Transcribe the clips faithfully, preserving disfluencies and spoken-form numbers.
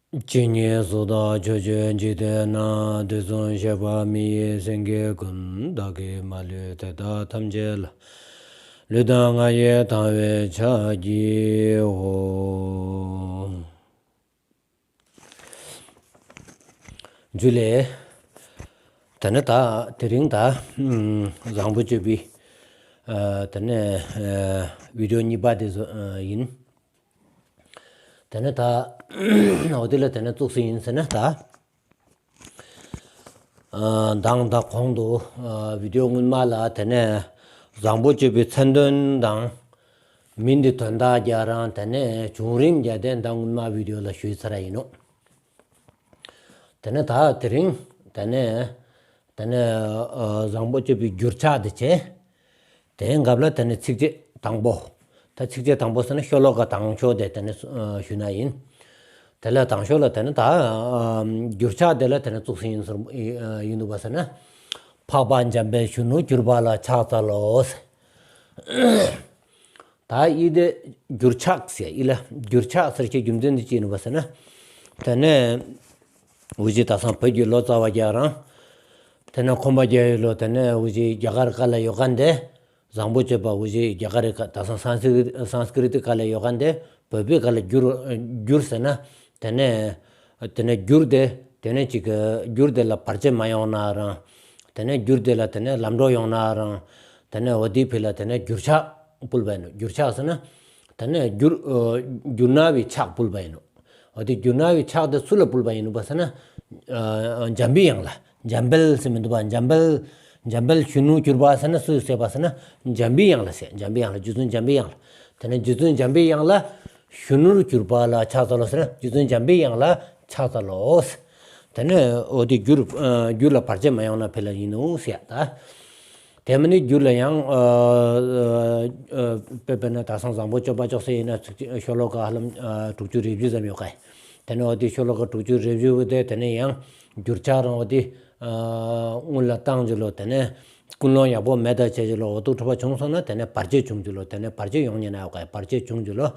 ཇི་སྙེད་སུ་དག་ཕྱོགས་བཅུའི་འཇིག་རྟེན་ན། དུས་གསུམ་གཤེགས་པ་མི་ཡི་སེང་གེ་ཀུན། བདག་གིས་མ་ལུས་དེ་དག་ཐམས་ཅད་ལ། ལུས་དང་ངག་ཡིད་དང་བས་ཕྱག་བགྱིའོ། ཇུ་ལེ། ད་ནི་ད་དེ་རིང་ད་བཟང་པོ་སྤྱོད་པའི་ད་ནི་བི་ཌིའོ་གཉིས་པ་དེ་ཚོ་ཡིན། ད་ནི་ད་འོ་དེ་ལ་ད་ནི་བཙུགས་སུ་ཡིན་ཟེར་ན་ད། མདང་དང་གོང་དུ་བི་ཌིའོ་སྔོན་མ་ལ་དེ་ནས་བཟང་པོ་སྤྱོད་པའི་མཚན་དོན་དང་མིང་གི་དོན་དག་རྒྱག་རང་དེ་ནས་བྱུང་རིམ་རྒྱག་དེ་མདང་སྔོན་མ་བི་ཌིའོ་ལ་ཞུས་ཚར་ཡིན་ནོ། དེ་ནས་ད་དེ་རིང་དེ་ནས་དེ་ནས་བཟང་པོ་སྤྱོད་པའི་འགྱུར་ཕྱག་དེ་བྱས། དེའི་སྐབས་ལ་དེ་ནི་ཚིགས་བཅད་དང་པོ། ད་ཚིགས་བཅད་དང་པོ་ཟེར་ན་ཤོ་ལོ་ཀ་དང་ཤོས་དེ་དེ་ནི་ཞུ་ན་ཡིན། དེ་ལ་དང་ཤོས་ལ་དེ་ནི་ད་འགྱུར་ཕྱག་དེ་ལ་དེ་ནི་བཙུགས་སུ་ཡིན་ཟེར་ཡིན་འདུག་པ་ཟེར་ན། འཕགས་པ་འཇམ་དཔལ་གཞོན་ནུར་གྱུར་པ་ལ་ཕྱག་འཚལ་ལོ། ད་ཡི་དེ་འགྱུར་ཕྱག་ཟེར་ཡི་ལ་འགྱུར་ཕྱག་ཟེར་གྱི་རྒྱུ་མཚན་དེ་ཅི་ཡིན་པ་ཟེར་ན། དེ་ནས་འུ་ཅི་ད་སང་བོད་ཀྱི་ལོ་ཙཱ་བ་རྒྱག་རང་། དེ་ནས་ཁོམ་པ་རྒྱག་ཡི་ལོ་དེ་ནས་འུ་ཅི་རྒྱ་གར་སྐད་ལ་ཡོད་མཁན་དེ། བཟང་པོ་སྤྱོད་པ་འུ་ཅི་རྒྱ་གར་སྐད་ད་སང་སཾ་སྐྲྀ་ཏ་སྐད་ལ་ཡོད་མཁན་དེ་བོད་པའི་སྐད་ལ་བསྒྱུར་བསྒྱུར་ཟེར་ན། དེ་ནས་དེ་ནས་བསྒྱུར་དེ་དེ་ནས་ཅིག་བསྒྱུར་དེ་ལ་བར་ཆད་མ་ཡོང་ན་རང་། དེ་ནས་བསྒྱུར་དེ་ལ་དེ་ནས་ལམ་འགྲོ་ཡོང་ན་རང་། དེ་ནས་འོ་དེའི་ཕི་ལ་དེ་ནས་འགྱུར་ཕྱག་ཕུལ་བ་ཡིན་ནོ། འགྱུར་ཕྱག་ཟེར་ན། དེ་ནས་བསྒྱུར་བསྒྱུར་ན་བའི་ཕྱག་ཕུལ་བ་ཡིན་ནོ། འོ་དེ་བསྒྱུར་ན་བའི་ཕྱག་དེ་སུ་ལ་ཕུལ་བ་ཡིན་ནོ་པ་ཟེར་ན། འཇམ་པའི་དབྱངས་ལ། འཇམ་དཔལ་ཟེར་མི་འདུག་པ། འཇམ་དཔལ། འཇམ་དཔལ་གཞོན་ནུར་གྱུར་པ་ཟེར་ན་སུ་ཟེར་བ་ཟེར་ན། འཇམ་པའི་དབྱངས་ལ་ཟེར། འཇམ་པའི་དབྱངས་ལ། རྗེ་བཙུན་འཇམ་པའི་དབྱངས་ལ། དེ་ནས་རྗེ་བཙུན་འཇམ་པའི་དབྱངས་ལ་གཞོན་ནུར་གྱུར་པ་ལ་ཕྱག་འཚལ་ལོ་ཟེར་ན་རྗེ་བཙུན་འཇམ་པའི་དབྱངས་ལ་ཕྱག་འཚལ་ལོ། དེ་ནས་འོ་དེ་བསྒྱུར་བསྒྱུར་ལ་བར་ཆད་མ་ཡོང་ན་ཕི་ལ་ཡིན་ནོ་ཟེར་ཡ་ད། དེ་མིན་ནི་བསྒྱུར་ལ་ཡང་དཔེ་དཔེར་ན་ད་སང་བཟང་པོ་སྤྱོད་པ་ཅོག་ཙེ་ཡིན་ན་ཚིག་ཤོ་ལོ་ཀ་ཧ་ལམ་དྲུག་ཅུ་རེ་བཞི་ཙམ་ཡོད་ཀ། དེ་ནས་འོ་དེ་ཤོ་ལོ་ཀ་དྲུག་ཅུ་རེ་བཞི་བོ་དེ་དེ་ནས་ཡང་འགྱུར་ཕྱག་རང་འོ་དེ་སྔོན་ལ་བཏང་རྒྱུ་ལོ། དེ་ནས་ཀུན་སློང་ཡག་པོ་མེད་ད་བྱས་རྒྱུ་ལོ། འོ་དུ་འཁྲུག་པ་བྱུང་སོང་ན་དེ་ནས་བར་ཆད་བྱུང་རྒྱུ་ལོ། དེ་ནས་བར་ཆད་ཡོང་ཉེན་ན་ཡོད་ཀ། བར་ཆད་བྱུང་རྒྱུ་ལོ།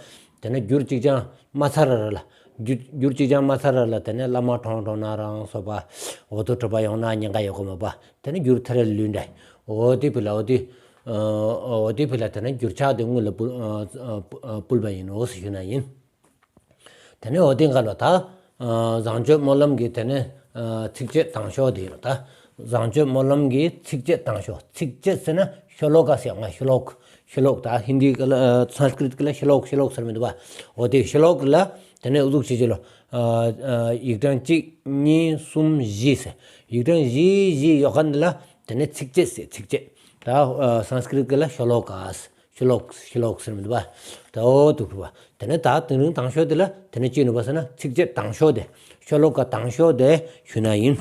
དེ་ནས་འགྱུར་གཅིག་ཀྱང་མ་ཚར་ར་ལ། འགྱུར་འགྱུར་གཅིག་ཀྱང་མ་ཚར་ར་ལ་དེ་ནས་བླ་མ་གྲོངས་གྲོངས་ན་རང་སོགས་པ་འོ་དུ་འཁྲུག་པ་ཡོང་ན་ཉེན་ཁ་ཡོད་གོ་མ་པ། དེ་ནས་འགྱུར་ཐེ་རེ་ལུས་འདྲ། འོ་དེ་ཕི་ལ་འོ་དེ། འོ་དེ་ཕི་ལ་དེ་ནས་འགྱུར་ཕྱག་དེ་སྔོན་ལ་ཕུལ་ཕུལ་བ་ཡིན་ནོ་ཞུ་ན་ཡིན། དེ་ནས་འོ་དེ་འགལ་བ་ད། བཟང་སྤྱོད་སྨོན་ལམ་གྱི་དེ་ནས་ཚིགས་བཅད་དང་ཤོས་དེ་ཡིན་ད། བཟང་སྤྱོད་སྨོན་ལམ་གྱི་ཚིགས་བཅད་དང་ཤོས། ཚིགས་བཅད་ཟེར་ན་ཤོ་ལོ་ཀ་ཟེར་ང་། ཤོ་ལོ་ཀ། ཤོ་ལོ་ཀ་ད་ཧིན་དི་སྐད་ལ་སཾ་སྐྲྀ་ཏ་སྐད་ལ་ཤོ་ལོ་ཀ་ཤོ་ལོ་ཀ་ཟེར་མི་འདུག་པ། འོ་དེ་ཤོ་ལོ་ཀ་ལ་དེ་ནས་འུ་ཟུག་བྱེད་ཀྱི་ལོ། ཡིག་ཕྲེང་གཅིག་གཉིས་གསུམ་བཞི་ཟེར། ཡིག་ཕྲེང་བཞི་བཞི་ཡོད་མཁན་འདི་ལ་དེ་ནས་ཚིགས་བཅད་ཟེར། ཚིགས་བཅད་ད་སཾ་སྐྲྀ་ཏ་སྐད་ལ་ཤོ་ལོ་ཀ་ཟེར། ཤོ་ལོ་ཀ་ཤོ་ལོ་ཀ་ཟེར་མི་འདུག་པ། ད་འོ་དུ་འཁྲུག་པ། དེ་ནས་ད་དེ་རིང་དང་ཤོས་དེ་ལ་དེ་ནས་ཅི་ནུས་པ་ཟེར་ན་ཚིགས་བཅད་དང་ཤོས་དེ། ཤོ་ལོ་ཀ་དང་ཤོས་དེ་ཞུ་ན་ཡིན།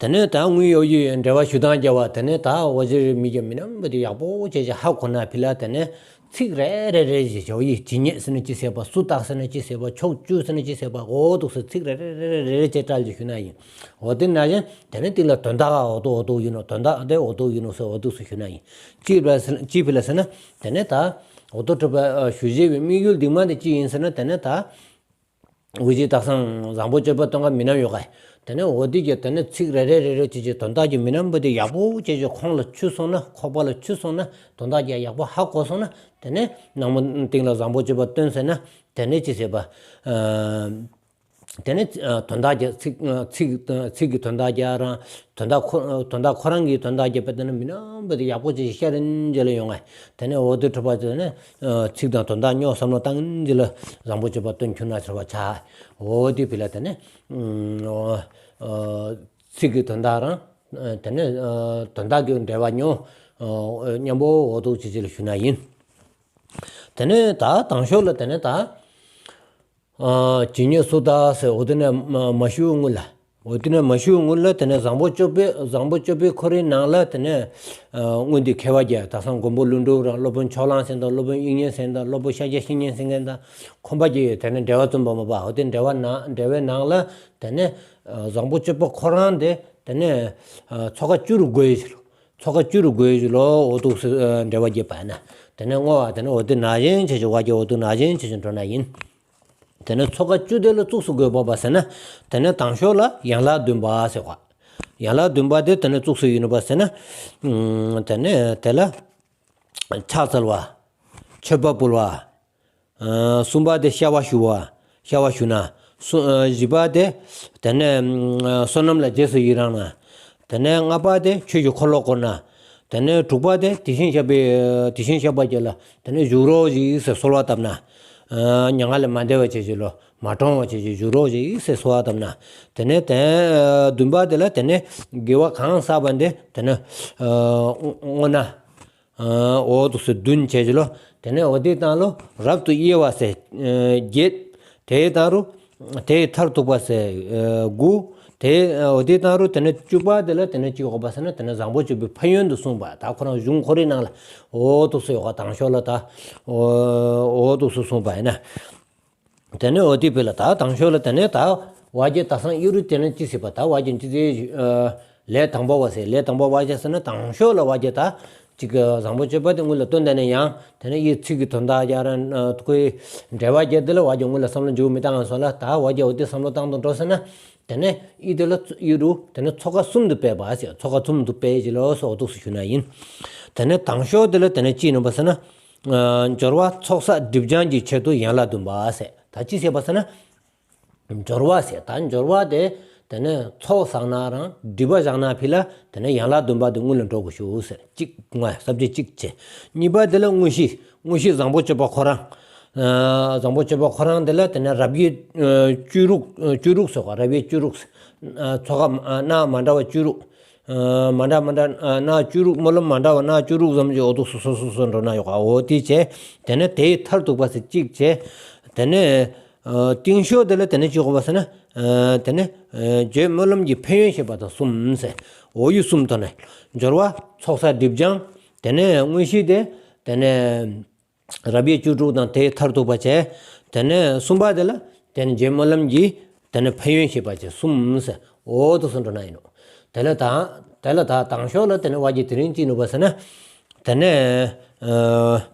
དེ་ནས་ད་དངུལ་གཡོ་ཡི་འགྲེལ་བ་ཞུ་སྟངས་རྒྱབ་པ། དེ་ནས་ད་འོ་ཇེ་རེ་མི་རྒྱ་མི་རྣམས་པ་དེ་ཡག་པོ་བྱས་བྱས་ཧ་གོ་ན་ཕི་ལ་དེ་ནས་ཚིག་རེ་རེ་རེ་བཞིན་བྱའོ་ཡི་ཇི་སྙེད་ཟེར་ན་ཅི་ཟེར་བ། སུ་དག་ཟེར་ན་ཅི་ཟེར་བ། ཕྱོགས་བཅུ་ཟེར་ན་ཅི་ཟེར་བ། འོ་དུ་སུ་ཚིག་རེ་རེ་རེ་རེ་རེ་བྱས་བཀྲལ་ཅིག་ཞུ་ན་ཡིན། འོ་དེ་ན་བཞིན་དེ་ནས་དེ་ལ་དོན་དག་འོ་དུ་འོ་དུ་ཡིན་ནོ། དོན་དག་དེ་འོ་དུ་ཡིན་ནོ་སོ་འོ་དུ་སུ་ཞུ་ན་ཡིན། ཅི་ཕི་ལ་ཅི་ཕི་ལ་ཟེར་ན་དེ་ནས་ད་འོ་དུ་གྲུབ་པ་ཞུ་བྱེད་པའི་དམིགས་ཡུལ་འདི་མ་དེ་ཅི་ཡིན་ཟེར་ན་དེ་ནས་ད། འུ་ཅི་དག་སང་བཟང་པོ་སྤྱོད་པ་སྟོན་ག་མི་ནམ་ཡོད་ག། དེ་ནས་འོ་དེ་གི་དེ་ནས་ཚིག་རེ་རེ་རེ་རེ་ཅི་ཅི་དོན་དག་གི་མི་ནམ་པོ་དེ་ཡག་པོ་ཅི་ཅི་ཁོང་ལ་ཆུད་སོང་ན་ཁོག་པ་ལ་ཆུད་སོང་ན་དོན་དག་གི་ཡག་པོ་ཧ་གོ་སོང་ན་དེ་ནས་ནང་མོ་སྟེང་ལ་བཟང་པོ་སྤྱོད་པ་སྟོན་ཟེར་ན་དེ་ནས་ཅི་ཟེར་བ། དེ་ནས་དོན་དག་གི་ཚིག་ཚིག་ཚིག་གི་དོན་དག་གི་རང་དོན་དག་ཁོ་དོན་དག་ཁོ་རང་གི་དོན་དག་གི་དཔེ་དེ་ནས་མི་ནམ་པོ་དེ་ཡག་པོ་ཅི་ཅི་ཤ་རིན་ཅི་ལ་ཡོང་ང་། དེ་ནས་འོ་དེ་གྲུབ་པ་དེ་ནས་ཚིག་དང་དོན་དག་ཉོ་བསམ་བློ་བཏང་ཅི་ལ་བཟང་པོ་སྤྱོད་པ་སྟོན་ཁྱོད་ན་ཆར་བ་ཆ། འོ་དེ་ཕི་ལ་དེ་ནས་ཚིག་གི་དོན་དག་རང་དེ་ནས་དོན་དག་གི་འགྲེལ་བ་ཉོ་མཉམ་པོ་འོ་དུ་ཅི་ཅི་ལ་ཞུ་ན་ཡིན། དེ་ནས་ད་དང་ཤོས་ལ་དེ་ནས་ད། ཇི་སྙེད་སུ་དག་ཟེར་འོ་དེ་ནས་མ་ཞུ་སྔོན་ལ། འོ་དེ་ནས་མ་ཞུ་སྔོན་ལ་དེ་ནས་བཟང་པོ་སྤྱོད་པའི་བཟང་པོ་སྤྱོད་པའི་ཁོ་རའི་ནང་ལ་དེ་ནས་སྔོན་དེ་མཁས་པ་རྒྱ་དག་སང་མགོན་པོ་ཀླུ་སྒྲུབ་རང་སློབ་དཔོན་ཕྱོགས་གླང་ཟེར་དང་སློབ་དཔོན་དབྱིག་གཉེན་ཟེར་དང་སློབ་དཔོན་ཤཱཀྱ་བཤེས་གཉེན་ཟེར་མཁན་དང་ཁོམ་པ་རྒྱ་ཡི་དེ་ནས་འགྲེལ་བ་རྩོམ་པ་མ་པ། འོ་དེ་འགྲེལ་བ་ནང་འགྲེལ་བའི་ནང་ལ་དེ་ནས་བཟང་པོ་སྤྱོད་པ་ཁོ་རང་དེ་དེ་ནས་ཚོགས་ཀ་བཅུ་རུ་བགོས་ཡོད་ཟེར། ཚོགས་ཀ་བཅུ་རུ་བགོས་ཡོད་ལོ་འོ་དུ་འགྲེལ་བ་རྒྱབ་པ་ན་དེ་ནས་བསྔོ་བ་དེ་ནས་འོ་དེ་ན་གཞན་ཆེ་ཆུང་བ་རྒྱ་འོ་དུ་ན་གཞན་ཆེ་ཆུང་འགྲོ་ན་ཡིན། དེ་ནས་ཚོགས་ཀ་བཅུ་དེ་ལ་གཙུགས་སུ་དགོས་པ་ཟེར་ན། དེ་ནས་དང་ཤོས་ལ་ཡན་ལག་བདུན་པ་ཟེར་བ། ཡན་ལག་བདུན་པ་དེ་དེ་ནས་གཙུགས་སུ་ཡིན་པ་ཟེར་ན། ཨུམ། དེ་ནས་དེ་ལ་ཕྱག་འཚལ་བ། མཆོད་པ་ཕུལ་བ། ཨ། གསུམ་པ་དེ་ཤ་བ་ཞུ་བ། ཤ་བ་ཞུ་ན། སུ། ཨ། བཞི་པ་དེ། དེ་ནས། ཨ། བསོད་ནམས་ལ་རྗེས་སུ་ཡི་རང་ན། དེ་ནས་ལྔ་པ་དེ་ཆོས་ཀྱི་འཁོར་ལོ་བསྐོར་ན། དེ་ནས་དྲུག་པ་དེ་དེ་བཞིན་གཤེགས་པའི། དེ་བཞིན་གཤེགས་པ་ཅིག་ལ་དེ་ནས་བཞུགས་རོགས་ཞེས་ཟེར་གསོལ་བ་བཏབ་ན། ཨ། མྱ་ངན་ལས་མ་འདའ་བ་བྱེད་ཅིག་ལོ། མ་གྲོངས་པ་བྱེད་ཅིག་བཞུགས་རོགས་ཞེས་ཟེར་གསོལ་བ་བཏབ་ན། དེ་ནས་དེ། ཨ། བདུན་པ་དེ་ལ་དེ་ནས་དགེ་བ་གང་བསགས་པ་འདི་དེ་ནས། ཨ། བསྔོ་ན། ཨ། འོ་འདུག་སེ་བདུན་བྱས་ཀྱི་ལོ། དེ་ནས་འོ་དེའི་སྟེང་ལོ་རབ་ཏུ་དབྱེ་བ་ཟེར། ཨ། བརྒྱད། དེའི་སྟེང་རུ། དེའི་མཐར་ཐུག་པ་ཟེར། ཨ། དགུ། དེ། ཨ། འོ་དེའི་སྟེང་རུ་དེ་ནས་བཅུ་པ་དེ་ལ་དེ་ནས་ཅི་ཡོད་པ་ཟེར་ན། དེ་ནས་བཟང་པོ་སྤྱོད་པའི་ཕན་ཡོན་དུ་གསུངས་པ། ད་ཁོ་རང་གཞུང་ཁོ་རའི་ནང་ལ་འོ་འདུག་སེ་ཡོད་པ། དང་ཤོས་ལ་ད་འོ་འདུག་སེ་གསུངས་པ་ཡིན་ན། དེ་ནས་འོ་དེ་བས་ལ་ད་དང་ཤོས་ལ་དེ་ནས་ད་བ་རྒྱ་ད་སང་ཨི་རུ་དེ་ནས་ཅི་ཟེར་བ། ད་བ་རྒྱ་ཅི་ཟེར། ཨ། ལས་དང་པོ་བ་ཟེར། ལས་དང་པོ་བ་རྒྱ་ཟེར་ན་དང་ཤོས་ལ་བ་རྒྱ་ད་ཅིག་བཟང་པོ་སྤྱོད་པ་དེ་སྔོན་ལ་བཏོན། དེ་ནས་ཡང་དེ་ནས་ཨི་ཚིག་གི་དོན་དག་རྒྱ་ར་ཁོའི་འགྲེལ་བ་རྒྱ་དེ་ལ་བ་རྒྱ་སྔོན་ལ་བསམ་བློ་འཇུག་མི་བཏང་སོང་ལ། ད་བ་རྒྱ་འོ་དེ་བསམ་བློ་བཏང་དུ་འགྲོ་ཟེར་ན། དེ་ནས་ཨི་དེ་ལ་ཨི་རུ་དེ་ནས་ཚོགས་ཀ་གསུམ་དུ་སྤེལ་བ་ཟེར། ཚོགས་ཀ་གསུམ་དུ་སྤེལ་གྱི་ལོ་སོགས་འདུག་སེ་ཞུ་ན་ཡིན། དེ་ནས་དང་ཤོས་དེ་ལ་དེ་ནས་ཅི་ཡིན་པ་ཟེར་ན། ཨ། སྦྱོར་བ་ཚོགས་བསགས་སྒྲིབ་སྦྱང་གི་ཆེད་དུ་ཡན་ལག་བདུན་པ་ཟེར། ད་ཅི་ཟེར་བ་ཟེར་ན། སྦྱོར་བ་ཟེར། ད་སྦྱོར་བ་དེ་དེ་ནས་ཚོགས་བསགས་ན་རང་སྒྲིབ་པ་བཞག་ན་ཕི་ལ་དེ་ནས་ཡན་ལག་བདུན་པ་དེ་སྔོན་ལ་འགྲོ་དགོས་ཞུ་ཟེར། གཅིག་ང་ས་བཅད་གཅིག་བྱས། གཉིས་པ་དེ་ལ་དངོས་གཞི། དངོས་གཞི་བཟང་པོ་སྤྱོད་པ་ཁོ་རང་། ཨ། བཟང་པོ་སྤྱོད་པ་ཁོ་རང་དེ་ལ་དེ་ནས་རབ་དབྱེ། ཨ། བཅུ་དྲུག་ཨ། བཅུ་དྲུག་ཟེར་བ། རབ་དབྱེ་བཅུ་དྲུག་ཨ། ཚོགས་ཀ་ཨ། སྣ་མ་འདྲ་བ་བཅུ་དྲུག་ཨ། མ་འདྲ་མ་འདྲ་ཨ། སྣ་བཅུ་དྲུག་སྨོན་ལམ་མ་འདྲ་བ་སྣ་བཅུ་དྲུག་ཙམ་ཅིག་འོ་འདུག་སེ་སོ་སོ་སོ་འགྲོ་ན་ཡོད་ག་འོ་དེ་བྱས། དེ་ནས་དེའི་མཐར་ཐུག་པ་ཟེར་གཅིག་བྱས། དེ་ནས། ཨ། རྟིང་ཤོས་དེ་ལ་དེ་ནས་ཅི་ཡོད་པ་ཟེར་ན། ཨ། དེ་ནས། ཨ། རྗེ་སྨོན་ལམ་གྱི་ཕན་ཡོན་བཤད་པ་དང་གསུམ་ཟེར། འོ་ཡུལ་གསུམ་དུ་ནས། སྦྱོར་བ་ཚོགས་བསགས་སྒྲིབ་སྦྱང་། དེ་ནས་དངོས་གཞི་དེ། དེ་ནས་རབ་དབྱེ་བཅུ་དྲུག་དང་དེའི་མཐར་ཐུག་པ་བྱས། དེ་ནས་གསུམ་པ་དེ་ལ་དེ་ནས་རྗེ་སྨོན་ལམ་གྱི་དེ་ནས་ཕན་ཡོན་བཤད་པ་བྱས་གསུམ་ཟེར། འོ་འདུག་སེ་འགྲོ་ན་ཡིན་ནོ། དེ་ལ་ད་དེ་ལ་ད་དང་ཤོས་ལ་དེ་ནས་བ་རྒྱ་དེ་རིང་ཅི་ཡིན་ནོ་བ་ཟེར་ན། དེ་ནས། ཨ།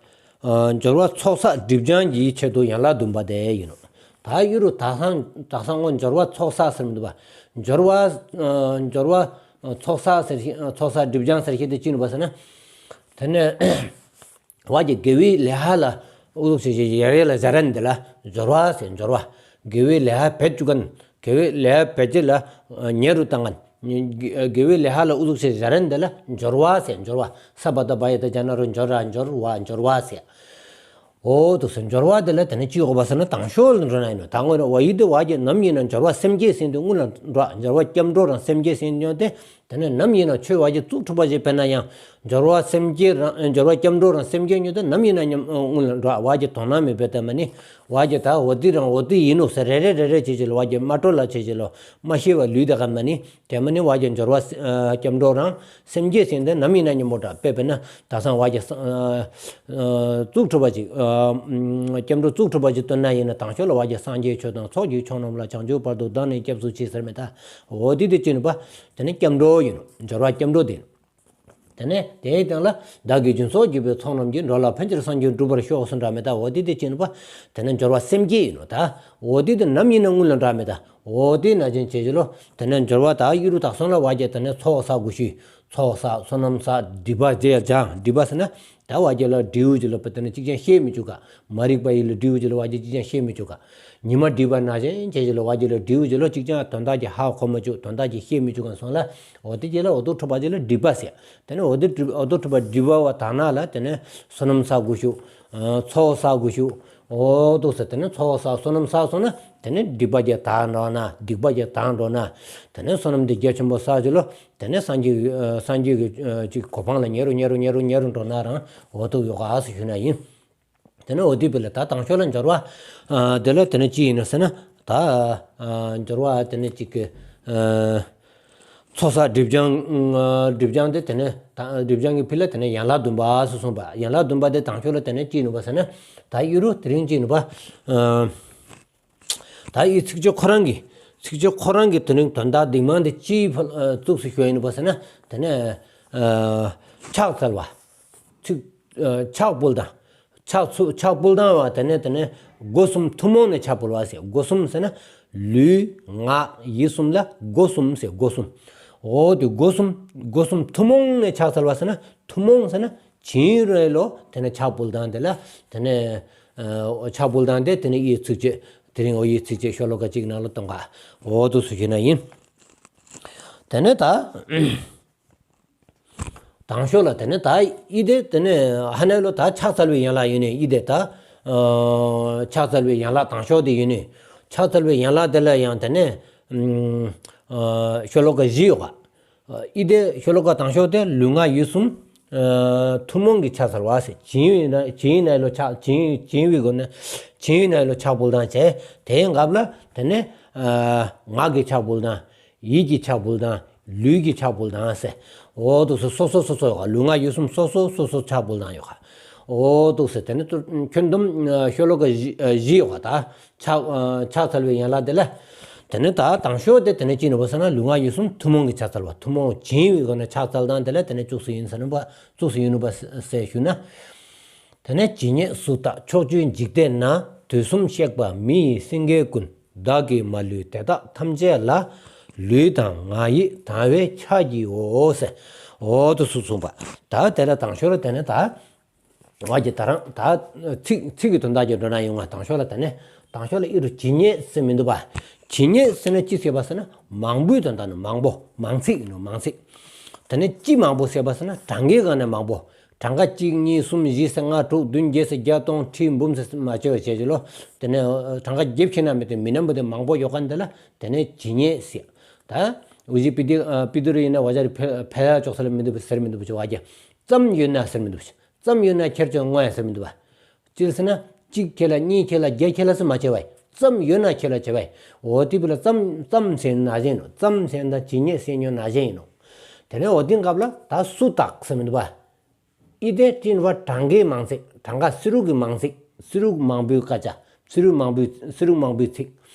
ཨ། སྦྱོར་བ་ཚོགས་བསགས་སྒྲིབ་སྦྱང་གི་ཆེད་དུ་ཡན་ལག་བདུན་པ་དེ་ཡིན་ནོ། ད་ཡུ་རུ་ད་སང་ད་སང་ངོ་སྦྱོར་བ་ཚོགས་བསགས་ཟེར་མི་འདུག་པ། སྦྱོར་བ། ཨ། སྦྱོར་བ་ཚོགས་བསགས་ཟེར་ཞིག་ཚོགས་བསགས་སྒྲིབ་སྦྱང་ཟེར་ཞིག་དེ་ཅི་ཡིན་ནོ་བ་ཟེར་ན། དེ་ནས། བ་རྒྱ་དགེ་བའི་ལས་ལ་ཨུ་ཚུགས་བྱེད་བྱེད་ཡར་ཡར་ལ་བྱ་རན་དེ་ལ་སྦྱོར་བ་ཟེར། སྦྱོར་བ། དགེ་བའི་ལས་འབད་བཅུག་མཁན། དགེ་བའི་ལས་འབད་བྱེད་ལ་ཉེ་རུ་བཏང་མཁན། དགེ་བའི་ལས་ལ་ཨུ་ཚུགས་བྱེད་བྱ་རན་དེ་ལ་སྦྱོར་བ་ཟེར། སྦྱོར་བ། ས་བ་ད་བ་ཡ་ད་ཇ་ན་རོ་སྦྱོར་ར་སྦྱོར་བ་སྦྱོར་བ་ཟེར། འོ་འདུག་སེ་སྦྱོར་བ་དེ་ལ་དེ་ནས་ཅི་ཡོད་པ་ཟེར་ན་དང་ཤོས་ལ་འགྲོ་ན་ཡིན་ནོ། ད་ངོ་ན་བ་ཡི་དེ་བ་རྒྱ་ནམ་ཡིན་ན་སྦྱོར་བ་སེམས་བསྐྱེད་ཟེར་དུས་སྔོན་ལ་འགྲོ། སྦྱོར་བ་སྐྱབས་འགྲོ་རང་སེམས་བསྐྱེད་ཟེར་དུས་དེ། དེ་ནས་ནམ་ཡིན་ན་ཆོས་བ་རྒྱ་གཙུག་གྲུབ་པ་ཞིག་དཔེར་ན་ཡང་སྦྱོར་བ་སེམས་བསྐྱེད་རང་སྦྱོར་བ་སྐྱབས་འགྲོ་རང་སེམས་བསྐྱེད་ཉོ་དེ་ནམ་ཡིན་ན་ཉམས་སྔོན་ལ་འགྲོ། བ་རྒྱ་དོ་སྣང་མེད་པའི་ལྟ་མ་ནི་བ་རྒྱ་ད་འོ་དེ་རང་འོ་དེ་ཡིན་ནོ་ཟེར་རེ་རེ་རེ་རེ་བྱེད་བྱེད་ལ་བ་རྒྱ་མ་སྤྲོ་ལ་བྱེད་བྱེད་ལ་མ་ཤེས་པ་ལུས་དེ་ག་མ་ནི་དེ་མ་ནི་བ་རྒྱ་སྦྱོར་བ་སྐྱབས་འགྲོ་རང་སེམས་བསྐྱེད་ཟེར་དེ་ནམ་ཡིན་ན་ཉམས་པོ་འདྲ། དཔེ་དཔེར་ན་ད་སང་བ་རྒྱ་གཙུག་གྲུབ་པ་ཅིག་སྐྱབས་འགྲོ་གཙུག་གྲུབ་པ་ཅིག་བཏོན་ན་ཡིན་ན་དང་ཤོས་ལ་བ་རྒྱ་སངས་རྒྱས་ཆོས་དང་ཚོགས་ཀྱི་མཆོག་རྣམས་ལ་བྱང་ཆུབ་བར་དུ་བདག་ནི་སྐྱབས་སུ་མཆི་ཟེར་མེད་ད། འོ་དེ་དེ་ཅི་ནི་པ། དེ་ནི་སྐྱབས་འགྲོ་ཡིན་ནོ། སྦྱོར་བ་སྐྱབས་འགྲོ་དེ་ཡིན་ནོ། དེ་ནས་དེའི་སྟེང་ལ་བདག་གིས་སྦྱིན་སོགས་བགྱིས་པའི་ཚོགས་རྣམས་ཀྱིས། འགྲོ་ལ་ཕན་ཕྱིར་སངས་རྒྱས་འགྲུབ་པར་ཤོག་ཟེར་འདྲ་མེད་ད། འོ་དེ་དེ་ཅི་ནི་པ། དེ་ནི་སྦྱོར་བ་སེམས་བསྐྱེད་ཡིན་ནོ་ད། འོ་དེ་དེ་ནམ་ཡིན་ན་སྔོན་ལ་འདྲ་མེད་ད། འོ་དེ་ན་ཅན་བྱེད་ཀྱི་ལོ། དེ་ནས་སྦྱོར་བ་ད་ཡུ་རུ་དག་སོང་ལ་བ་རྒྱ་དེ་ནས་ཚོགས་བསགས་དགོས་ཤེས། ཚོགས་བསགས་བསོད་ནམས་བསགས་སྒྲིབ་པ་རྗེས་སྦྱང་། སྒྲིབ་པ་ཟེར་ན། ད་བ་རྒྱ་ལ་འབྲས་བུ་ཅིག་ལ་པ་དེ་ནས་གཅིག་ཀྱང་ཤེས་མི་བཅུག་ག་མ་རིག་པ་ཡིས་ལ་འབྲས་བུ་ཅིག་ལ་བ་རྒྱ་གཅིག་ཀྱང་ཤེས་མི་བཅུག་ག་ཉི་མ་སྒྲིབ་པ་ན་ཅན་བྱེད་ཀྱི་ལ་བ་རྒྱ་ལ་འབྲས་བུ་ཅིག་ལ་གཅིག་ཀྱང་དོན་དག་ཅིག་ཧ་གོ་མི་བཅུག་དོན་དག་ཅིག་ཤེས་མི་བཅུག་ག་སོང་ལ། འོ་དེ་ཅིག་ལ་འོ་དོ་འཁྲུལ་པ་ཅིག་ལ་སྒྲིབ་པ་ཟེར། དེ་ནས་འོ་དེ་སྒྲིབ་འོ་དོ་འཁྲུལ་པ་སྒྲིབ་པ་བ་དག་ན་ལ་དེ་ནས་བསོད་ནམས་བསགས་དགོས་ཤུགས། ཚོགས་བསགས་དགོས་ཤུགས། འོ་འདུག་ཟེར། དེ་ནས་ཚོགས་བསགས་བསོད་ནམས་བསགས་སོང་ན་དེ་ནས་སྒྲིབ་པ་རྒྱ་དག་འགྲོ་ན་སྡིག་པ་རྒྱ་དག་འགྲོ་ན། དེ་ནས་བསོད་ནམས་དེ་རྒྱ་ཆེན་པོ་བསགས་ཀྱི་ལོ། དེ་ནས་སངས་རྒྱས་ཀྱི་སངས་རྒྱས་ཀྱི་ཅིག་གོ་འཕང་ལ་ཉེ་རུ་ཉེ་རུ་ཉེ་རུ་ཉེ་རུ་འགྲོ་ན་རང་འོ་ཐུག་ཡོད་ག་ཟེར་ཞུ་ན་ཡིན། དེ་ནས་འོ་དེ་བས་ལ་ད་དང་ཤོས་ལ་སྦྱོར་བ། དེ་ལ་དེ་ནས་ཅི་ཡིན་ན་ཟེར་ན་ད། སྦྱོར་བ་དེ་ནས་ཅིག་གི་ཚོགས་བསགས་སྒྲིབ་སྦྱང་། སྒྲིབ་སྦྱང་དེ་དེ་ནས་ད་སྒྲིབ་སྦྱང་གི་ཕི་ལ་དེ་ནས་ཡན་ལག་བདུན་པ་སུ་གསུངས་པ། ཡན་ལག་བདུན་པ་དེ་དང་ཤོས་ལ་དེ་ནས་ཅི་ཡིན་ནུ་བ་ཟེར་ན། ད་ཡུ་རུ་དེ་རིང་ཅི་ཡིན་ནུ་བ། ད་ཡི་ཚིགས་བཅད་ཁོ་རང་གི་ཚིགས་བཅད་ཁོ་རང་གི་དེ་རིང་དོན་དག་སྡིག་མང་དེ་ཅིའི་ཕ་གཙུགས་སུ་ཞུ་ཡིན་པ་ཟེར་ན། དེ་ནས་ཕྱག་འཚལ་བ། ཚིག་ཕྱག་ཕུལ་དང་། ཕྱག་ཚུ་ཕྱག་ཕུལ་བཏང་བ་དེ་ནས་དེ་ནས་སྒོ་གསུམ་ཐུན་མོང་ནས་ཕྱག་ཕུལ་བ་ཟེར། སྒོ་གསུམ་ཟེར་ན་ལུས་ངག་ཡིད་གསུམ་ལ་སྒོ་གསུམ་ཟེར། སྒོ་གསུམ། འོ་དེ་སྒོ་གསུམ། སྒོ་གསུམ་ཐུན་མོང་ནས་ཕྱག་འཚལ་བ་ཟེར་ན། ཐུན་མོང་ཟེར་ན་བྱིན་རེ་ལོ། དེ་ནས་ཕྱག་ཕུལ་བཏང་དེ་ལ་དེ་ནས་ཨ་ཕྱག་ཕུལ་བཏང་དེ་དེ་ནས་ཡི་ཚིགས་བཅད། དེ་རིང་འོ་ཡི་ཚིགས་བཅད་ཤོ་ལོ་ཀ་གཅིག་ནང་ལ་གཏོང་ག། འོ་དུ་སུ་ཞུ་ན་ཡིན། དེ་ནས་ད། དང་ཤོས་ལ་དེ་ནས་ད་ཨི་དེ་དེ་ནས་ཧ་ནའི་ལོ་ད་ཕྱག་འཚལ་བའི་ཡན་ལག་ཡིན་ནི། ཨི་དེ་ད་ཨ་ཕྱག་འཚལ་བའི་ཡན་ལག་དང་ཤོས་དེ་ཡིན་ནི། ཕྱག་འཚལ་བའི་ཡན་ལག་དེ་ལ་ཡང་དེ་ནས་ཨ་ཤོ་ལོ་ཀ་བཞི་ཡོད་ག། ཨི་དེ་ཤོ་ལོ་ཀ་དང་ཤོས་དེ་ལུས་ངག་ཡིད་གསུམ་ཨ་ཐུན་མོང་གི་ཕྱག་འཚལ་བ་ཟེར། བྱིན་ཡིན་ན་བྱིན་ཡིན་ནའི་ལོ་ཕྱག་བྱིན་བྱིན་བའི་སྒོ་ནས་བྱིན་ཡིན་ནའི་ལོ་ཕྱག་ཕུལ་བཏང་བྱས། དེའི་འགབ་ལ་དེ་ནས་ཨ་ངག་གི་ཕྱག་ཕུལ་བཏང་། ཡིད་ཀྱི་ཕྱག་ཕུལ་དང་། ལུས་ཀྱི་ཕྱག་ཕུལ་དང་ཟེར། འོ་དུ་སོ་སོ་སོ་སོ་ཡོད་ག། ལུས་ངག་ཡིད་གསུམ་སོ་སོ་སོ་སོ་ཕྱག་ཕུལ་དང་ཡོད་ག། འོ་དུ་སེ་དེ་ནི་ཁྱོན་བསྡོམས་ཤོ་ལོ་ཀ་བཞི་བཞི་ཡོད་ག། ད་ཕྱག་ཕྱག་འཚལ་བའི་ཡན་ལག་དེ་ལ། དེ་ནི་ད་དང་ཤོས་དེ་དེ་ནི་ཅི་ནི་བོ་ཟེར་ན། ལུས་ངག་ཡིད་གསུམ་ཐུན་མོང་གི་ཕྱག་འཚལ་བ། ཐུན་མོང་བྱིན་བའི་སྒོ་ནས་ཕྱག་འཚལ་དང་དེ་ལ་དེ་ནི་བཅུག་སུ་ཡིན་ཟེར་ན་བ། བཅུག་སུ་ཡིན་ནུ་བ་ཟེར་ཞུ་ན། དེ་ནས་ཇི་སྙེད་སུ་དག་ཕྱོགས་བཅུའི་འཇིག་རྟེན་ན། དུས་གསུམ་གཤེགས་པ་མི་ཡི་སེང་གེ་ཀུན། བདག་གིས་མ་ལུས་དེ་དག་ཐམས་ཅད་ལ། ལུས་དང་ངག་ཡིད་དང་བས་ཕྱག་བགྱིའོ་ཟེར། འོ་དུ་སུ་གསུངས་པ། ད་དེ་ལ་དང་ཤོས་ལ་དེ་ནས་ད་བ་གི་ད་རང་ད་ཚིག་ཚིག་གི་དོན་དག་གི་འགྲོ་ན་ཡོང་བ། དང་ཤོས་ལ་དེ་ནས་དང་ཤོས་ལ་ཨི་རུ་ཇི་སྙེད་ཟེར་མི་འདུག་པ། ཇི་སྙེད་ཟེར་ན་ཅི་ཟེར་བ་ཟེར་ན་མང་པོའི་དོན་དག་ནི། མང་པོ་མང་ཚིག་ཡིན་ནོ། མང་ཚིག། དེ་ནས་ཅི་མང་པོ་ཟེར་བ་ཟེར་ན་གྲངས་ཀའི་སྒང་ནས་མང་པོ། གྲངས་ཀ་གཅིག་གཉིས་གསུམ་བཞི་ཟེར་ལྔ་དྲུག་བདུན་བརྒྱད་ཟེར་བརྒྱ་སྟོང་ཁྲི་འབུམ་ཟེར་མ་བྱས་པ་བྱས་ཀྱི་ལོ། དེ་ནས་གྲངས་ཀ་བརྒྱབ་ཁྱེར་ན་མི་དེ་མི་ནམ་བུ་དེ་མང་པོ་ཡོད་ག་འདི་ལ་དེ་ནས་ཇི་སྙེད་ཟེར། ད་འུ་ཅི་པི་དི་པི་དི་རུ་ཡིན་ན་བ་ཇ་རི་ཕེ་ཕེ་ལ་ཅོག་ས་ལ་མི་འདུག་ཟེར་མི་འདུག་བ་ཅོག་བ་ཀྱ། ཙམ་ཡོད་ན་ཟེར་མི་འདུག་བ། ཙམ་ཡོད་ན་ཁྱེར་ཅོག་ངོ་ཡ་ཟེར་མི་འདུག་བ། ཅི་ཟེར་ན་གཅིག་ཁྱེར་ལ་གཉིས་ཁྱེར་ལ་བརྒྱད་ཁྱེར་ལ་ཟེར་མ་བྱས་པ། ཙམ་ཡོད་ན་ཁྱེར་ལ་བྱས་པ། འོ་དེ་བུ་ལ་ཙམ་ཙམ་ཟེར་ན་བཞིན་ནོ། ཙམ་ཟེར་ན་ཇི་སྙེད་ཟེར་ཉོ་ན་བཞིན་ཡིན་ནོ། དེ་ནས་འོ་དེ་སྐབས་ལ་ད་སུ་དག་ཟེར་མི་འདུག་བ། ཨི་དེ་ཏིན་བ་གྲངས་ཀའི་མང་ཚིག། གྲངས་ཀ་སི་རུ་གི་མང་ཚིག། སི་རུ་མང་པོའི་སྐད་ཆ། སི་རུ་མང་པོའི་སི་རུ་མང་པོའི་ཚིག།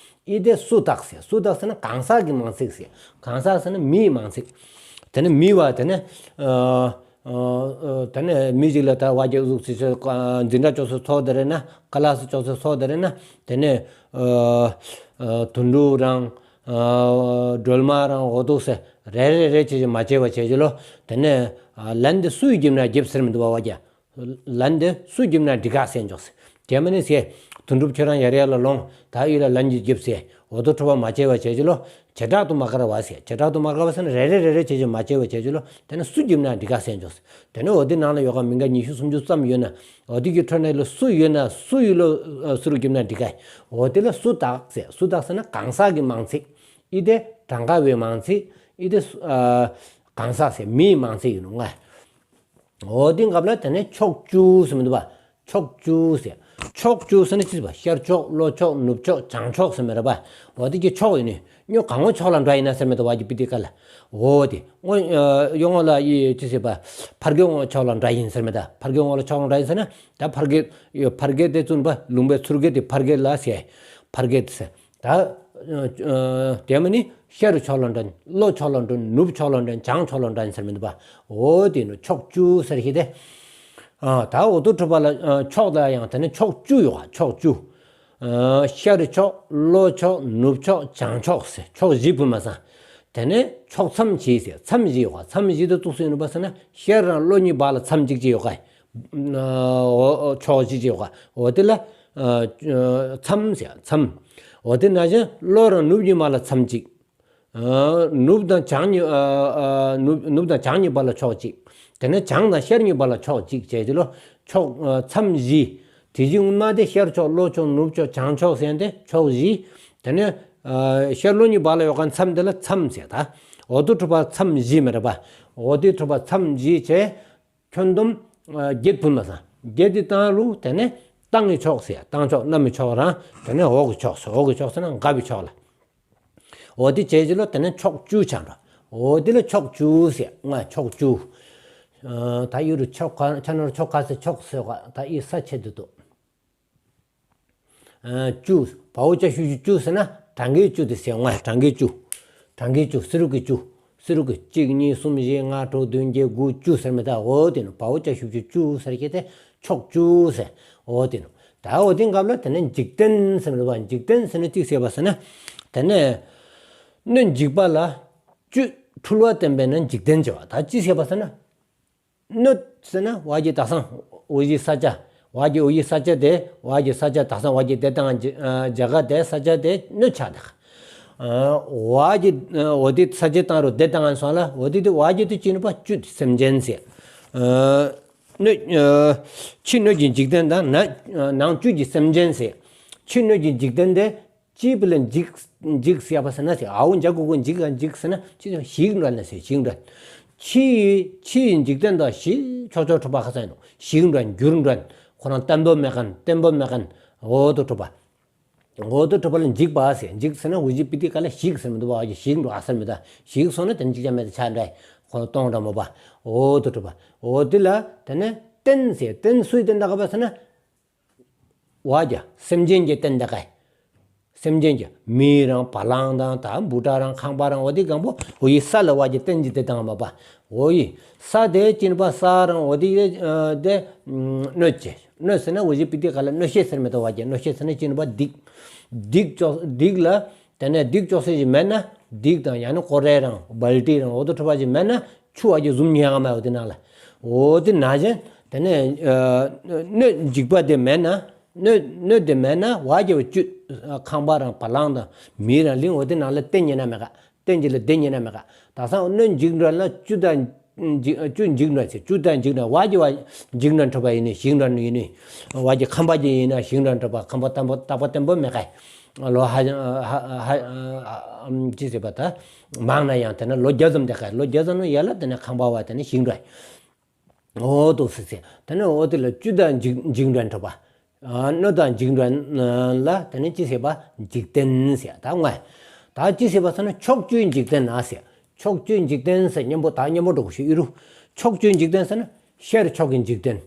ཨི་དེ་སུ་དག་ཟེར། སུ་དག་ཟེར་ན་གང་ཟག་གི་མང་ཚིག་ཟེར། གང་ཟག་ཟེར་ན་མིའི་མང་ཚིག། དེ་ནས་མི་བ་དེ་ནས་ཨ་ཨ་ཨ་དེ་ནས་མི་ཞིག་ལ་ད་བ་རྒྱ་གཟུགས་ཚིག་ཚོད་འཛིན་གྲྭ་ཅོག་ཚོད་ཚོགས་དེ་རེད་ན། ཀ་ལ་སི་ཅོག་ཚོད་ཚོགས་དེ་རེད་ན། དེ་ནས་ཨ་ཨ་དོན་གྲུབ་རང་། སྒྲོལ་མ་རང་འོ་ཐུག་སེ་རེ་རེ་རེ་བྱེད་ཀྱི་མ་བྱེད་པ་བྱེད་ཀྱི་ལོ། དེ་ནས་ལན་དེ་སུའི་རྒྱབ་ན་རྒྱབ་ཟེར་མི་འདུག་བ་བ་རྒྱ། ལན་དེ་སུའི་རྒྱབ་ན་འགྲིག་ག་ཟེར་འཇོག་ཟེར། རྒྱ་མི་ནི་ཟེར། དོན་གྲུབ་ཁྱོད་རང་ཡར་ཡར་ལ་ལོངས། ད་ཡིད་ལ་ལན་གྱི་རྒྱབ་ཟེར། འོ་ཐུག་འཕྲོ་བ་མ་བྱེད་པ་བྱེད་ཀྱི་ལོ། བྱེ་བྲག་ཏུ་མ་དགར་བ་ཟེར། བྱེ་བྲག་ཏུ་མ་དགར་བ་ཟེར་ན་རེ་རེ་རེ་རེ་བྱེད་ཀྱི་མ་བྱེད་པ་བྱེད་ཀྱི་ལོ། དེ་ནས་སུ་རྒྱབ་ན་འགྲིག་ག་ཟེར་འཇོག་ཟེར། དེ་ནས་འོ་དེ་ནང་ལ་ཡོད་ག་མི་འགའ་ཉི་ཤུ་སུམ་ཅུ་ཙམ་ཡོད་ན། འོ་དེ་གི་ཁྲོད་ནས་ལོ་སུ་ཡོད་ན་སུ་ཡོད་ལོ། སུ་རུ་རྒྱབ་ན་འགྲིག་ག། འོ་དེ་ལ་སུ་དག་ཟེར། སུ་དག་ཟེར་ན་གང་ཟག་གི་མང་ཚིག། ཨི་དེ་གྲངས་ཀ་བའི་མང་ཚིག། ཨི་དེ་སུ་ཨ་གང་ཟག་ཟེར་མིའི་མང་ཚིག་ཡིན་ནོ་ང་། འོ་དེ་སྐབས་ལ་དེ་ནས་ཕྱོགས་བཅུ་ཟེར་མི་འདུག་བ། ཕྱོགས་བཅུ་ཟེར། ཕྱོགས་བཅུ་ཟེར་ན་ཅི་ཟེར་བ། ཤར་ཕྱོགས་ལྷོ་ཕྱོགས་ནུབ་ཕྱོགས་བྱང་ཕྱོགས་ཟེར་མི་རེད་བ། འོ་དེ་གི་ཕྱོགས་ཡིན་ནི། སྨྱོ་གང་ངོ་ཕྱོགས་ལ་འདྲ་ཡིན་ན་ཟེར་མི་འདུག་བ་གི་པི་དེ་ཀ་ལ། འོ་དེ་སྔོ་ཨ་གཡོ་ངོ་ལ་ཡི་ཅི་ཟེར་བ། ཕར་གི་ངོ་ཕྱོགས་ལ་འདྲ་ཡིན་ཟེར་མི་འདུག་ཕར་གི་ངོ་ལ་ཕྱོགས་ལ་འདྲ་ཡིན་ཟེར་ན་ད་ཕར་གི་ཕར་གི་དེ་བཙུན་པ་ལུང་པའི་ཚུར་གི་དེ་ཕར་གི་ལ་ཟེར། ཕར་གི་དེ་ཟེར། ད་ཨ་ཨ་དེ་མ་ནི་ཤར་ཕྱོགས་ལ་འདྲ་ཡིན། ལྷོ་ཕྱོགས་ལ་འདྲ་ཡིན། ནུབ་ཕྱོགས་ལ་འདྲ་ཡིན། བྱང་ཕྱོགས་ལ་འདྲ་ཡིན་ཟེར་མི་འདུག་བ། འོ་དེ་ནི་ཕྱོགས་བཅུ་ཟེར་ཞིག་དེ། ཨ་ད་འོ་དུ་གྲུབ་པ་ལ་ཨ་ཕྱོགས་ལ་ཡང་དེ་ནི་ཕྱོགས་བཅུ་ཡོད་བ། ཕྱོགས་བཅུ། ཨ་ཤར་ཕྱོགས་ལྷོ་ཕྱོགས་ནུབ་ཕྱོགས་བྱང་ཕྱོགས་ཟེར་ཕྱོགས་བཞི་བུད་མ་སོང་། དེ་ནས་ཕྱོགས་མཚམས་བཞི་ཟེར་མཚམས་བཞི་ཡོད་བ། མཚམས་བཞི་དུ་བཙུགས་སུ་ཡོད་པ་ཟེར་ན་ཤར་རང་ལྷོ་གཉིས་བར་ལ་མཚམས་གཅིག་གཅིག་ཡོད་ག། འོ་ཕྱོགས་གཅིག་གཅིག་ཡོད་ག། འོ་དེ་ལ་ཨ་མཚམས་ཟེར་མཚམས། འོ་དེ་ནང་བཞིན་ལྷོ་རང་ནུབ་གཉིས་བར་ལ་མཚམས་གཅིག། ཨ་ནུབ་དང་བྱང་གཉིས་ཨ་ཨ་ནུབ་ནུབ་དང་བྱང་གཉིས་བར་ལ་ཕྱོགས་གཅིག། དེ་ནས་བྱང་དང་ཤར་གཉིས་བར་ལ་ཕྱོགས་གཅིག་བྱས་ཏེ་ལོ། ཕྱོགས་ཨ་མཚམས་བཞི། དེ་བཞིན་སྔོན་མ་དེ་ཤར་ཕྱོགས་ལྷོ་ཕྱོགས་ནུབ་ཕྱོགས་བྱང་ཕྱོགས་ཟེར་ཏེ་ཕྱོགས་བཞི། དེ་ནས་ཨ་ཤར་ལྷོ་གཉིས་བར་ལ་ཡོད་མཁན་མཚམས་དེ་ལ་མཚམས་ཟེར་ད། འོ་དུ་གྲུབ་པ་མཚམས་བཞི་མི་རེད་པ། འོ་དུ་གྲུབ་པ་མཚམས་བཞི་བྱས། ཁྱོན་བསྡོམས་ཨ་བརྒྱད་བུད་མ་སོང་། བརྒྱད་དེ་བཏང་རུ་དེ་ནས་བཏང་གི་ཕྱོགས་ཟེར། བཏང་ཕྱོགས་གནམ་གྱི་ཕྱོགས་རང་དེ་ནས་འོག་གི་ཕྱོགས་ཟེར། འོག་གི་ཕྱོགས་ཟེར་ན་འགག་པའི་ཕྱོགས་ལ། འོ་དེ་བྱས་རྗེས་ལ་དེ་ནས་ཕྱོགས་བཅུ་ཆགས་འགྲོ། འོ་དེ་ལ་ཕྱོགས་བཅུ་ཟེར། ང་ཕྱོགས་བཅུ། ཨ་ད་ཡུ་རུ་ཕྱོགས་ག་ཆ་ནོར་ཕྱོགས་ག་ཟེར་ཕྱོགས་ཟེར་ག་ད་ཡི་ས་ཆེད་དུ་འདུག་ཨ་བཅུ། བའོ་ཅ་ཤུ་ཞུ་བཅུ་ཟེར་ན་གྲངས་ཀའི་བཅུ་དེ་ཟེར། ང་གྲངས་ཀའི་བཅུ། གྲངས་ཀའི་བཅུ་སི་རུ་གི་བཅུ། སི་རུ་གི་གཅིག་གཉིས་གསུམ་བཞི་ལྔ་དྲུག་བདུན་བརྒྱད་དགུ་བཅུ་ཟེར་མི་ད། འོ་དེ་ནི་བའོ་ཅ་ཤུ་ཞུ་བཅུ་ཟེར་གྱི་དེ་ཕྱོགས་བཅུ་ཟེར། འོ་དེ་ནོ། ད་འོ་དེ་སྐབས་ལ་དེ་ནས་འཇིག་རྟེན་ཟེར་བ། འཇིག་རྟེན་ཟེར་ན་ཅི་ཟེར་བ་ཟེར་ན། དེ་ནས་སྣོད་འཇིག་པ་ལ་བཅུད་འཁྲུལ་བ་བསྟན་པས་ན་འཇིག་རྟེན་བྱ་བ། ད་ཅི་ཟེར་བ་ཟེར་ན། སྣོད་ཟེར་ན་བ་གི་དག་སང་འོ་ཡི་ས་ཆ། བ་གི་འོ་ཡི་ས་ཆ་དེ། བ་གི་ས་ཆ་དག་སང་བ་གི་དེ་དང་རྒྱ་ག་དེ་ས་ཆ་དེ་སྣོད་ཆགས་དེ། བ་གི་འོ་དེ་ས་ཆ་དང་རུ་དེ་དང་སོང་ལ་འོ་དེ་དེ་བ་གི་དེ་ཅི་ནུས་པ་བཅུད་སེམས་ཅན་ཟེར། སྣོད། ཕྱི་སྣོད་ཀྱི་འཇིག་རྟེན་དང་ནང་བཅུད་ཀྱི་སེམས་ཅན་ཟེར། ཕྱི་སྣོད་ཀྱི་འཇིག་རྟེན་དེ་ཅི་བི་ལ་འཇིག་འཇིག་ཟེར་བ་ཟེར་ན་ཟེར། འ་འོ་འཇ་གུ་གུ་འཇིག་ག་འཇིག་ཟེར་ན་ཅི་ཟེར། ཞིག་འགྲོ་ན་ཟེར། ཞིག་འགྲོ། ཕྱི་ཡི་ཕྱི་ཡི་འཇིག་རྟེན་དང་ཞིག་ཕྱོགས་ཕྱོགས་གྲུབ་པ་ཁ་སང་ཡིན་ནོ། ཞིག་འགྲོ་འགྱུར་འགྲོ། ཁོ་རང་བརྟན་པོ་མེད་མཁན་བརྟན་པོ་མེད་མཁན་འོ་དོ་གྲུབ་པ། འོ་དོ་གྲུབ་པ་ལ་འཇིག་པ་ཟེར། འཇིག་ཟེར་ན་འུ་ཅི་པི་ཏི་ག་ལ་ཞིག་ཟེར་མི་འདུག་བ། ཞིག་འགྲོ་ཨ་ཟེར་མི་འདུག་ཞིག་སོང་ན་དེ་འཇིག་ཅང་མེད་དེ་ཆ་འདྲ། ཁོ་སྟོང་འདྲ་མོ་པ། འོ་དོ་གྲུབ་པ། འོ་དེ་ལ་དེ་ནས་རྟེན་ཟེར། རྟེན་སུའི་རྟེན་དག་ག་པ་ཟེར་ན། བ་གི་སེམས་ཅན་གྱི་རྟེན་དག་ག། སེམས་ཅན་གྱི་མི་རང་བ་ལང་དང་ད་འབུ་ཕྲ་རང་ཁང་པ་རང་འོ་དེ་གང་པོ་འོ་ཡི་ས་ལ་བ་གི་རྟེན་གྱི་དེ་དང་མ་པ། འོ་ཡི་ས་དེ་ཅི་ནུས་པ་ས་རང་འོ་དེ་དེ་སྣོད་ཅེ། སྣོད་ཟེར་ན་འུ་ཅི་པི་ཏི་ག་ལ་སྣོད་ཤེས་ཟེར་མི་འདུག་བ་གི། སྣོད་ཤེས་ཟེར་ན་ཅི་ནུས་པ་སྡིག་སྡིག་ཅོག་སྡིག་ལ། དེ་ནས་སྡིག་ཅོག་ཙེ་ཞིག་མེད་ན། སྡིག་དང་ཡང་ན་ཀོ་རེ་རང་བལ་ཏི་རང་འོ་དོ་གྲུབ་པ་ཞིག་མེད་ན་ཆུ་བ་ཞིག་བཟུམ་ཉལ་ག་མ་འོ་དེ་ནང་ལ། འོ་དེ་ན་ཅན་དེ་ནས་སྣོད་འཇིག་པ་དེ་མེད་ན། སྣོད་སྣོད་དེ་མེད་ན་བ་གི་བ་བཅུད་ཁང་པ་རང་བ་ལང་དང་མི་རང་གླིང་འོ་དེ་ནང་ལ་བསྟན་ཉན་ན་མེད་ག། བསྟན་གྱི་ལ་བསྟན་ཉན་ན་མེད་ག། ད་སང་སྣོད་འཇིག་འགྲོ་ན་བཅུད་དང་། འཇིག་བཅུ་འཇིག་འགྲོ་ཟེར། བཅུ་དང་འཇིག་འགྲོ་བ་གི་བ་འཇིག་འགྲོ་གྲུབ་པ་ཡིན་ནི་ཞིག་འགྲོ་ཡིན་ནི། བ་གི་ཁང་པ་གི་ཡིན་ན་ཞིག་འགྲོ་གྲུབ་པ་ཁང་པ་བརྟན་པོ་རྟག་པ་བརྟན་པོ་མེད་ག། ལོ་ཧ་ཧ་ཧ་ཅི་ཟེར་བ་ད། མང་ན་ཡང་དེ་ན་ལོ་བརྒྱ་ཙམ་བསྡད་ག། ལོ་བརྒྱ་ཙམ་ནང་ཡ་ལ་དེ་ན་ཁང་པ་བ་དེ་ན་ཞིག་འགྲོ། འོ་དོ་ཟེར་ཟེར། དེ་ནས་འོ་དེ་ལ་བཅུད་དང་འཇིག་འཇིག་འགྲོ་གྲུབ་པ། སྣོད་དང་འཇིག་འགྲོ་ལ་དེ་ནས་ཅི་ཟེར་བ་འཇིག་རྟེན་ཟེར། ད་ང་། ད་ཅི་ཟེར་བ་ཟེར་ན་ཕྱོགས་བཅུའི་འཇིག་རྟེན་ན་ཟེར། ཕྱོགས་བཅུའི་འཇིག་རྟེན་ཟེར་སྙན་པོ་ད་སྙན་པོ་འགྲོ་གི་ཞུ་ཨི་རུ། ཕྱོགས་བཅུའི་འཇིག་རྟེན་ཟེར་ན་ཤར་ཕྱོགས་ཀྱི་འཇིག་རྟེན།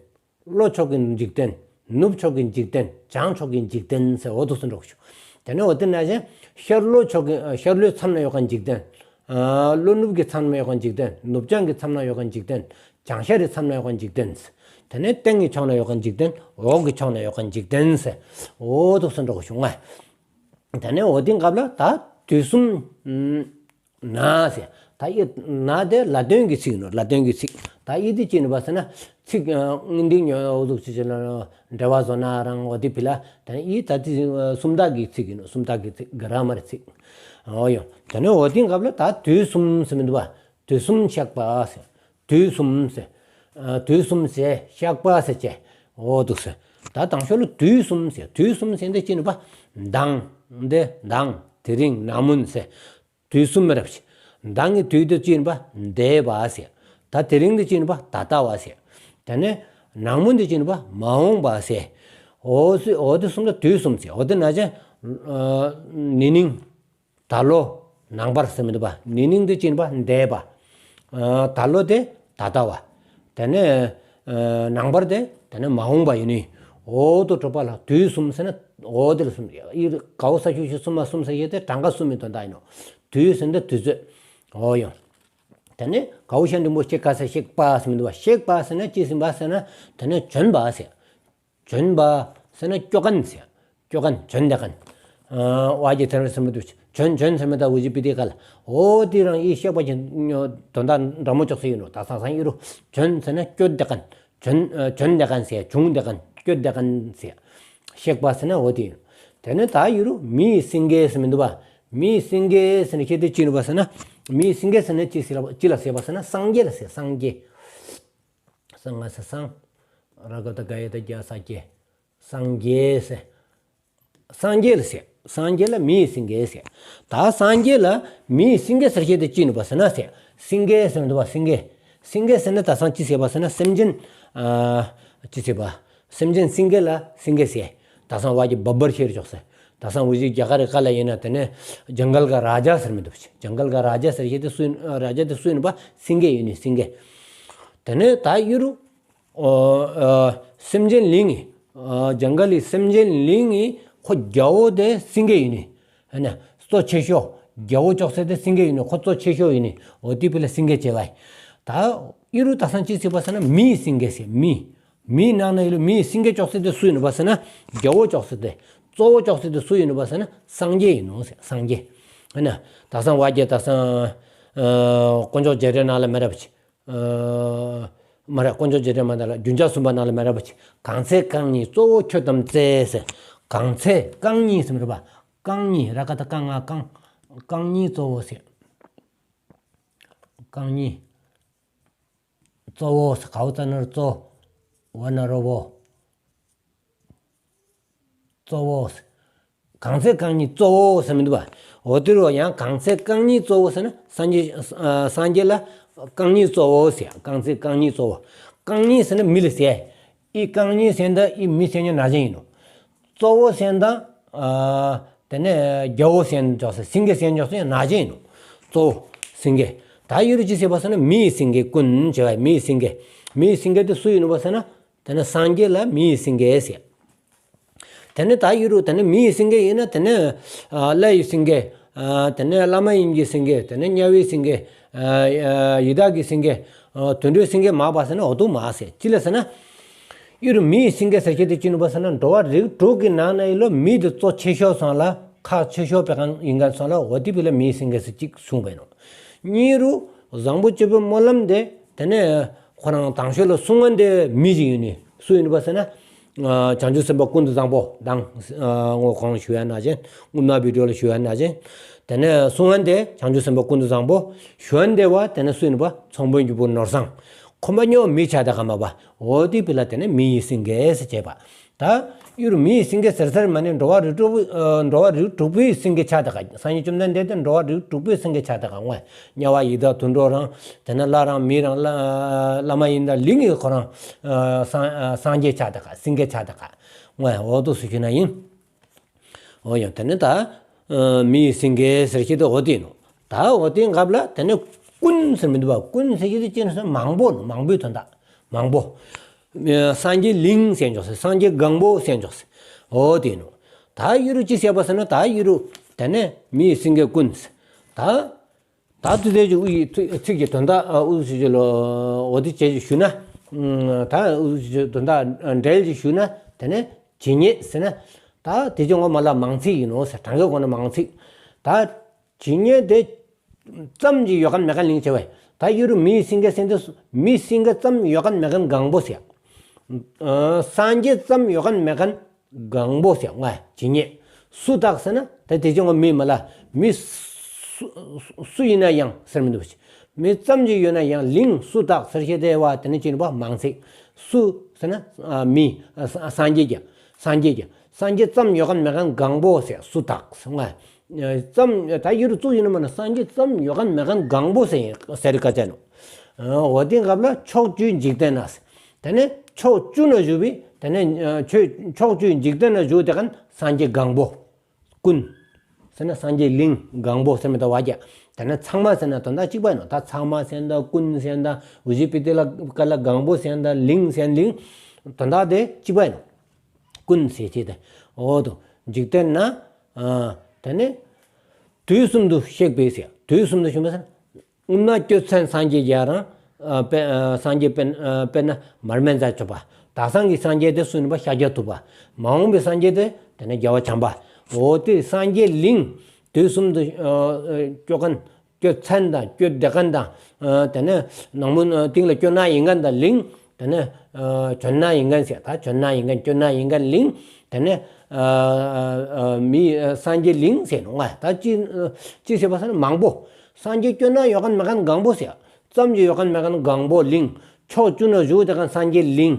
ལྷོ་ཕྱོགས་ཀྱི་འཇིག་རྟེན། ནུབ་ཕྱོགས་ཀྱི་འཇིག་རྟེན། བྱང་ཕྱོགས་ཀྱི་འཇིག་རྟེན་ཟེར་འོ་དོ་ཟེར་འགྲོ་གི་ཞུ། དེ་ནས་འོ་དེ་ན་ཅན་ཤར་ལྷོ་ཕྱོགས་ཀྱི་ཤར་ལྷོའི་མཚམས་ན་ཡོད་མཁན་འཇིག་རྟེན། ལྷོ་ནུབ་ཀྱི་མཚམས་ན་ཡོད་མཁན་འཇིག་རྟེན། ནུབ་བྱང་གི་མཚམས་ན་ཡོད་མཁན་འཇིག་རྟེན། བྱང་ཤར་རི་མཚམས་ན་ཡོད་མཁན་འཇིག་རྟེན། དེ་ནས་སྟེང་གི་ཕྱོགས་ན་ཡོད་མཁན་འཇིག་རྟེན། འོག་གི་ཕྱོགས་ན་ཡོད་མཁན་འཇིག་རྟེན་ཟེར། འོ་དོ་ཟེར་འགྲོ་གི་ཞུ་ང་། དེ་ནས་འོ་དེ་སྐབས་ལ་ད་དུས་གསུམ་ན་ཟེར། ད་ཡི་ན་དེ་ལ་དོན་གྱི་ཚིག་ནོ། ལ་དོན་གྱི་ཚིག་ད་ཡི་དེ་ཅི་ནུས་པ་ཟེར་ན་ཚིག་ཨ་འདི་ཉོ་འོ་ཟུག་ཅི་ཅི་ལ་འབྲེལ་བ་བཟོ་ན་རང་འོ་དེ་ཕི་ལ་དེ་ནས་ཡི་ད་དེ་སུམ་རྟགས་ཀྱི་ཚིག་ཡིན་ནོ། སུམ་རྟགས་ཀྱི་ཚིག་གི་ར་མར་ཚིག་འོ་ཡོ། དེ་ནས་འོ་དེ་སྐབས་ལ་ད་དུས་གསུམ་ཟེར་མི་འདུག་པ། དུས་གསུམ་གཤེགས་པ་ཟེར། དུས་གསུམ་ཟེར། ཨ་དུས་གསུམ་ཟེར་གཤེགས་པ་ཟེར་བྱས། འོ་འདུག་ཟེར། ད་དང་ཤོ་ལ་དུས་གསུམ་ཟེར། དུས་གསུམ་ཟེར་འདི་ཅི་ནུས་པ། མདང་། འདི་མདང་། དེ་རིང་། ནངས་མོ་ཟེར། དུས་གསུམ་རབ་ཅིག་མདང་གི་དུས་དེ་ཅི་ནུས་པ། འདས་པ་ཟེར། ད་དེ་རིང་དེ་ཅི་ནུས་པ། ད་ལྟ་བ་ཟེར། དེ་ནས་ནངས་མོ་འདི་ཅི་ནུས་པ། མ་འོངས་པ་ཟེར། འོ་ཟེར། འོ་དེ་གསུམ་ལ་དུས་གསུམ་ཟེར། འོ་དེ་ན་ཅན་ཨ་ནི་ནིང་། ད་ལོ། ནངས་པར་ཟེར་མི་འདུག་པ། ནི་ནིང་དེ་ཅི་ཡིན་པ། འདས་པ། ཨ་ད་ལོ་དེ་ད་ལྟ་བ། དེ་ནས་ཨ་ནངས་པར་དེ་དེ་ནས་མ་འོངས་པ་ཡིན་ནི། འོ་དོ་གྲུབ་པ་ལ་དུས་གསུམ་ཟེར་ན་འོ་དེ་ལ་གསུམ། ཨི་གའོ་ས་ཤུ་ཤུ་གསུམ་མ་གསུམ་ཟེར་ཡོད་དེ་གྲངས་ཀ་གསུམ་མི་དོན་དག་ཡིན་ནོ། དུས་ཟེར་འདི་དུས་ཚོད། འོ་ཡོང་། དེ་ནས་གའོ་ཤ་འགྲེང་བུ་གཤེགས་པ་ཟེར། གཤེགས་པ་ཟེར་མི་འདུག་པ། གཤེགས་པ་ཟེར་ན་ཅི་ཟེར་བ་ཟེར་ན་དེ་ནས་བྱོན་པ་ཟེར། བྱོན་པ་ཟེར་ན་སྐྱོད་མཁན་ཟེར། སྐྱོད་མཁན་བྱོན་བསྡད་མཁན། ཨ་བ་གི་དེ་རིང་ཟེར་མི་འདུག་བྱོན་བྱོན་ཟེར་མི་ད་འུ་ཅི་པི་ཏི་ག་ལ། འོ་དེ་རང་ཡི་གཤེགས་པ་གི་དོན་དག་འདྲ་མོ་ཅོག་ཙེ་ཡིན་ནོ། ད་སང་སང་ཡི་རུ་བྱོན་ཟེར་ན་སྐྱོད་བསྡད་མཁན། བྱོན་ཨ་བྱོན་བསྡད་མཁན་ཟེར། བྱུང་བསྡད་མཁན། སྐྱོད་བསྡད་མཁན་ཟེར། གཤེགས་པ་ཟེར་ན་འོ་དེ་ཡིན། དེ་ནས་ད་ཡི་རུ་མི་ཡི་སེང་གེ་ཟེར་མི་འདུག་པ། མི་ཡི་སེང་གེ་ཟེར་ན་ཁྱེད་དེ་ཅི་ནུས་པ་ཟེར་ན། མི་ཡི་སེང་གེ་ཟེར་ན་ཅི་ཟེར་ལ་ཅི་ལ་ཟེར་བ་ཟེར་ན་སངས་རྒྱས་ལ་ཟེར། སངས་རྒྱས། སངས་ང་ས་སངས། ར་ག་བཏགས་རྒ་ཡ་བཏགས་རྒྱ་ས་རྒྱས། སངས་རྒྱས་ཟེར། སངས་རྒྱས་ལ་ཟེར། སངས་རྒྱས་ལ་མི་ཡི་སེང་གེ་ཟེར། ད་སངས་རྒྱས་ལ་མི་ཡི་སེང་གེ་ཟེར་བཤད་དེ་ཅི་ནུས་པ་ཟེར་ན་ཟེར། སེང་གེ་ཟེར་མི་འདུག་པ། སེང་གེ། སེང་གེ་ཟེར་ན་ད་སང་ཅི་ཟེར་བ་ཟེར་ན་སེམས་ཅན། ཨ་ཅི་ཟེར་བ། སེམས་ཅན་སེང་གེ་ལ་སེང་གེ་ཟེར། ད་སང་བ་གི་བ་བར་ཤེར་ཅོག་ཟེར། ད་སང་འུ་ཅི་རྒྱ་གར་ག་ལ་ཡིན་ན་དེ་ནས་ཇང་གལ་ག་རཱ་ཇ་ཟེར་མི་འདུག་པ། ཇང་གལ་ག་རཱ་ཇ་ཟེར་བཤད་དེ་སུ་ཡིན། རཱ་ཇ་དེ་སུ་ཡིན་པ། སེང་གེ་ཡིན་ནི། སེང་གེ། དེ་ནས་ད་ཡི་རུ། ཨོ། ཨ། སེམས་ཅན་གླིང་གི། ཨ། ཇང་གལ་གྱི་སེམས་ཅན་གླིང་གི་ཁོ་རྒྱལ་པོ་དེ་སེང་གེ་ཡིན་ནི། ཨ་ནི། གཙོ་ཆེ་ཤོས། རྒྱལ་པོ་ཅོག་ཙེ་དེ་སེང་གེ་ཡིན་ནི། ཁོ་གཙོ་ཆེ་ཤོས་ཡིན་ནི། འོ་དེ་ཕི་ལ་སེང་གེ་བྱེད་པ་ཡིན། ད་ཡི་རུ་ད་སང་ཅི་ཟེར་བ་ཟེར་ན་མི་ཡི་སེང་གེ་ཟེར། མི། མིའི་ནང་ན་ཡོད་ལ་མིའི་སེང་གེ་ཅོག་ཙེ་དེ་སུ་ཡིན་ནོ་བ་ཟེར་ན། རྒྱལ་བོ་ཅོག་ཙེ་དེ། གཙོ་བོ་ཅོག་ཙེ་དེ་སུ་ཡིན་ནོ་བ་ཟེར་ན་སངས་རྒྱས་ཡིན་ནོ་ཟེར། སངས་རྒྱས། ཨ་ན། དག་སང་བ་རྒྱལ་དག་སང་། ཨ། དཀོན་མཆོག་རྒྱལ་སྲས་ནང་ལ་མི་རབས་ཆེ། ཨ། མ་རེད། དཀོན་མཆོག་རྒྱལ་སྲས་མ་དག་ལ་རྒྱུན་ཆགས་གསུམ་པ་ནང་ལ་མི་རབས་ཆེ། གང་ཚེ་རྐང་གཉིས་གཙོ་བོ་ཁྱོད་དམ་བརྩེ་ཟེར། གང་ཚེ་རྐང་གཉིས་ཟེར་མི་རེད་པ། རྐང་གཉིས། ར་ག་བཏགས་རྐ་ང་རྐང་། རྐང་གཉིས་གཙོ་བོ་ཟེར། རྐང་གཉིས། གཙོ་བོ་ཟེར། གའོ་ཙ་ན་རོ་གཙོ། བ་ན་རོ་བོ། གཙོ་བོ་ཟེར། གང་ཚེ་རྐང་གཉིས་གཙོ་བོ་ཟེར་མི་འདུག་པ། འོ་དེ་རུ་ཡང་གང་ཚེ་རྐང་གཉིས་གཙོ་བོ་ཟེར་ན་སངས་རྒྱས། ཨ། སངས་རྒྱས་ལ་རྐང་གཉིས་གཙོ་བོ་ཟེར། གང་ཚེ་རྐང་གཉིས་གཙོ་བོ། རྐང་གཉིས་ཟེར་ན་མི་ལ་ཟེར། ཨི་རྐང་གཉིས་ཟེར་ད་ཨི་མི་ཟེར་ཉོ་ན་ཅན་ཡིན་ནོ། གཙོ་བོ་ཟེར་ད། ཨ། དེ་ནས་རྒྱལ་བོ་ཟེར་ཅོག་ཙེ། སེང་གེ་ཟེར་ཅོག་ཙེ་ན་ཅན་ཡིན་ནོ། གཙོ་བོ་སེང་གེ། ད་ཡུ་རུ་ཅི་ཟེར་བ་ཟེར་ན་མིའི་སེང་གེ་ཀུན་བྱེད་པ། མིའི་སེང་གེ། མིའི་སེང་གེ་དེ་སུ་ཡིན་ནོ་བ་ཟེར་ན། དེ་ནས་སངས་རྒྱས་ལ་མིའི་སེང་གེ་ཟེར། དེ་ནས་ད་ཡུ་རུ་དེ་ནས་མིའི་སེང་གེ་ཡིན་ན་དེ་ནས། ཨ། ཀླུ་ཡི་སེང་གེ། ཨ། དེ་ནས་བླ་མ་ཡིན་གྱི་སེང་གེ། དེ་ནས་དམྱལ་བའི་སེང་གེ། ཨ། ཡི་དྭགས་ཀྱི་སེང་གེ། ཨ། དུད་འགྲོའི་སེང་གེ་མང་བ་ཟེར་ན་འོ་དུ་མ་ཟེར། ཅི་ལ་ཟེར་ན། ཡུ་རུ་མིའི་སེང་གེ་ཟེར་ཁྱེད་དེ་ཅི་ནུ་བ་ཟེར་ན་འགྲོ་བ་རིགས་དྲུག་གི་ནང་ན་ཡི་ལོ་མི་དེ་གཙོ་ཆེ་ཤོས་སོང་ལ། ཁག་ཆེ་ཤོས་པའི་གང་ཡིན་ག་སོང་ལ། འོ་དེ་བི་ལ་མིའི་སེང་གེ་ཟེར་གཅིག་གསུངས་པས་ནོ། གཉིས་རུ་བཟང་པོ་སྤྱོད་པའི་སྨོན་ལམ་དེ། དེ་ནས་ཁོ་རང་དང་ཤོས་ལ་སྲུང་མ་དེ་མི་ཞིག་ཡིན་ནི་སུ་ཡིན་པ་ཟེར་ན། ཨ། བྱང་ཆུབ་སེམས་དཔའ་ཀུན་ཏུ་བཟང་པོ་དང་། ཨ། ངོ་གོང་ཞུ་ཡ་ན་ཅན། སྔོན་མ་བི་ཌིའོ་ལ་ཞུ་ཡ་ན་ཅན། དེ་ནས་སྲུང་མ་དེ་བྱང་ཆུབ་སེམས་དཔའ་ཀུན་ཏུ་བཟང་པོ། གཞོན་དེ་བ་དེ་ནས་སུ་ཡིན་པ་ཚོང་དཔོན་རྒྱུ་བུ་ནོར་བཟང་། ཁོ་མ་ཉོ་མི་ཆ་ད་ག་མ་བ། འོ་དེ་བི་ལ་དེ་ནས་མི་ཡི་སེང་གེ་ཟེར་བྱས་པ། ད་ཡུ་རུ་མི་ཡི་སེང་གེ་ཟེར་ཟེར་མ་ནི་འགྲོ་བ་རིགས་དྲུག་པོ། ཨ། འགྲོ་བ་རིགས་དྲུག་པོའི་སེང་གེ་ཆ་ད་ག་སངས་རྒྱས་བཅོམ་ལྡན་འདས་དེ་འགྲོ་བ་རིགས་དྲུག་པོའི་སེང་གེ་ཆ་ད་ག་དངོས། དམྱལ་བ་ཡི་དྭགས་དུད་འགྲོ་རང་། དེ་ནས་ལྷ་རང་མི་རང་། ལྷ། ལྷ་མ་ཡིན་དང་ལིང་གི་ཁོ་རང་། ཨ། སངས། ཨ། སངས་རྒྱས་ཆ་ད་ག་སེང་གེ་ཆ་ད་ག་དངོས་འོ་དུ་སུ་ཞུ་ན་ཡིན། འོ་ཡང་དེ་ནས་ད། ཨ། མི་ཡི་སེང་གེ་ཟེར་ཁྱེད་དེ་འོ་དེ་ནོ། ད་འོ་དེ་འགབ་ལ་དེ་ནས་ཀུན་ཟེར་མི་འདུག་པ། ཀུན་ཟེར་ཁྱེད་དེ་ཅི་ནས་མང་པོ་ནོ། མང་པོའི་དོན་དག་མང་པོ། ཨ། སངས་རྒྱས་གླིང་ཟེར་འཇོག་ཟེར། སངས་རྒྱས་གང་པོ་ཟེར་འཇོག་ཟེར། འོ་དེ་ནོ། ད་ཡུ་རུ་ཅི་ཟེར་བ་ཟེར་ན་ད་ཡུ་རུ་དེ་ནས་མི་ཡི་སེང་གེ་ཀུན་ཟེར། ད། ད་དུ་དེ་ཅིག་དབུ་ཡི་ཚིག་ཚིག་གི་དོན་དག་ཨ། དབུ་ཞུ་ཅི་ལོ། འོ་དེ་བྱས་ཅིག་ཞུ་ན། ཨ། ད་དབུ་ཞུ་དོན་དག་འགྲེལ་ཅིག་ཞུ་ན། དེ་ནས་ཇི་སྙེད་ཟེར་ན། ད་དེ་ཅིག་ངོ་མ་ལ་མང་ཚིག་ཡིན་ནོ་ཟེར། གྲངས་ཀའི་སྒོ་ནས་མང་ཚིག་ད་ཇི་སྙེད་དེ་ཙམ་གྱི་ཡོད་མཁན་མེད་མཁན་ལིང་བྱེད་པས། ད་ཡུ་རུ་མི་ཡི་སེང་གེ་ཟེར་དུས་མི་སེང་གེ་ཙམ་ཡོད་མཁན་མེད་མཁན་གང་པོ་ཟེར། ཨ། སངས་རྒྱས་ཙམ་ཡོད་མཁན་མེད་མཁན་གང་པོ་ཟེར། ང་ཇི་སྙེད་སུ་དག་ཟེར་ན་ད་དེ་ཅི་ངོ་མི་མ་ལ་མི་སུ་སུ་ཡིན་ན་ཡང་ཟེར་མི་འདུག་མི་ཙམ་གྱི་ཡོད་ན་ཡང་ལིང་སུ་དག་ཟེར་ཤེས་དེ་བ་དེ་ནི་ཅི་ནི་བ་མང་ཚིག་སུ་ཟེར་ན། ཨ། མི། ཨ། ས་སངས་རྒྱས་ཀྱི། སངས་རྒྱས་ཀྱི། སངས་རྒྱས་ཙམ་ཡོད་མཁན་མེད་མཁན་གང་པོ་ཟེར། སུ་དག་ཟེར། ང་ཙམ་ད་ཡུ་རུ་བཙུགས་ཡིན་ན་མ་ན་སངས་རྒྱས་ཙམ་ཡོད་མཁན་མེད་མཁན་གང་པོ་ཟེར་ཟེར་ཀ་ཅན་ནོ། འོ་དེ་འགབ་ལ་ཕྱོགས་བཅུའི་འཇིག་རྟེན་ན་ཟེར། དེ་ནས་ཕྱོགས་བཅུ་ན་བཞུགས་པའི་དེ་ནས་ཆོས་ཕྱོགས་བཅུའི་འཇིག་རྟེན་ན་བཞུགས་དེ་གན་སངས་རྒྱས་གང་པོ། ཀུན། ཟེར་ན་སངས་རྒྱས་གླིང་གང་པོ་ཟེར་མི་ད་བ་རྒྱ། དེ་ནས་ཚང་མ་ཟེར་ན་དོན་དག་གཅིག་པ་ཡིན་ནོ། ད་ཚང་མ་ཟེར་ན་ད་ཀུན་ཟེར་ན་ད་འུ་ཅི་པི་ཏི་ལ་ཀ་ལ་གང་པོ་ཟེར་ན་ད་གླིང་ཟེར་ན་གླིང་། དོན་དག་དེ་གཅིག་པ་ཡིན་ནོ། ཀུན་ཟེར་བྱས་ཏེ། འོ་དོ། འཇིག་རྟེན་ན། ཨ། དེ་ནས། དུས་གསུམ་དུ་གཤེགས་པའི་ཟེར། དུས་གསུམ་དུ་གཤེགས་པ་ཟེར། སྔོན་ན་སྐྱོད་མཚན་སངས་རྒྱས་རྒྱ་རང་། ཨ། དཔེ། ཨ། སངས་རྒྱས་དཔེར། ཨ། དཔེར་ན་མར་མེ་མཛད་སྤྱོད་པ། དེང་སང་གི་སངས་རྒྱས་དེ་སུ་ཡིན་པ་ཤཱཀྱ་ཐུབ་པ། མ་འོངས་པའི་སངས་རྒྱས་དེ་དེ་ནས་རྒྱལ་བ་བྱམས་པ། འོ་དེ་སངས་རྒྱས་གླིང་དུས་གསུམ་དུ། ཨ། སྐྱོད་མཁན། སྐྱོད་མཚན་དང་སྐྱོད་བསྡད་མཁན་དང་། ཨ། དེ་ནས་ནང་མོ་སྟེང་ལ་སྐྱོད་ན་ཡིན་མཁན་དང་གླིང་། དེ་ནས། ཨ། བྱོན་ན་ཡིན་མཁན་ཟེར། ད་བྱོན་ན་ཡིན་མཁན་སྐྱོད་ན་ཡིན་མཁན་གླིང་། དེ་ནས། ཨ། ཨ། མི། ཨ། སངས་རྒྱས་གླིང་ཟེར་ནོ། ང་ད་ཅི། ཅི་ཟེར་བ་ཟེར་ན་མང་པོ། སངས་རྒྱས་སྐྱོད་ན་ཡོད་མཁན་མེད་མཁན་གང་པོ་ཟེར། ཙམ་གྱི་ཡོད་མཁན་མེད་མཁན་གང་པོ་གླིང་། ཕྱོགས་བཅུ་ན་བཞུགས་དེ་མཁན་སངས་རྒྱས་གླིང་།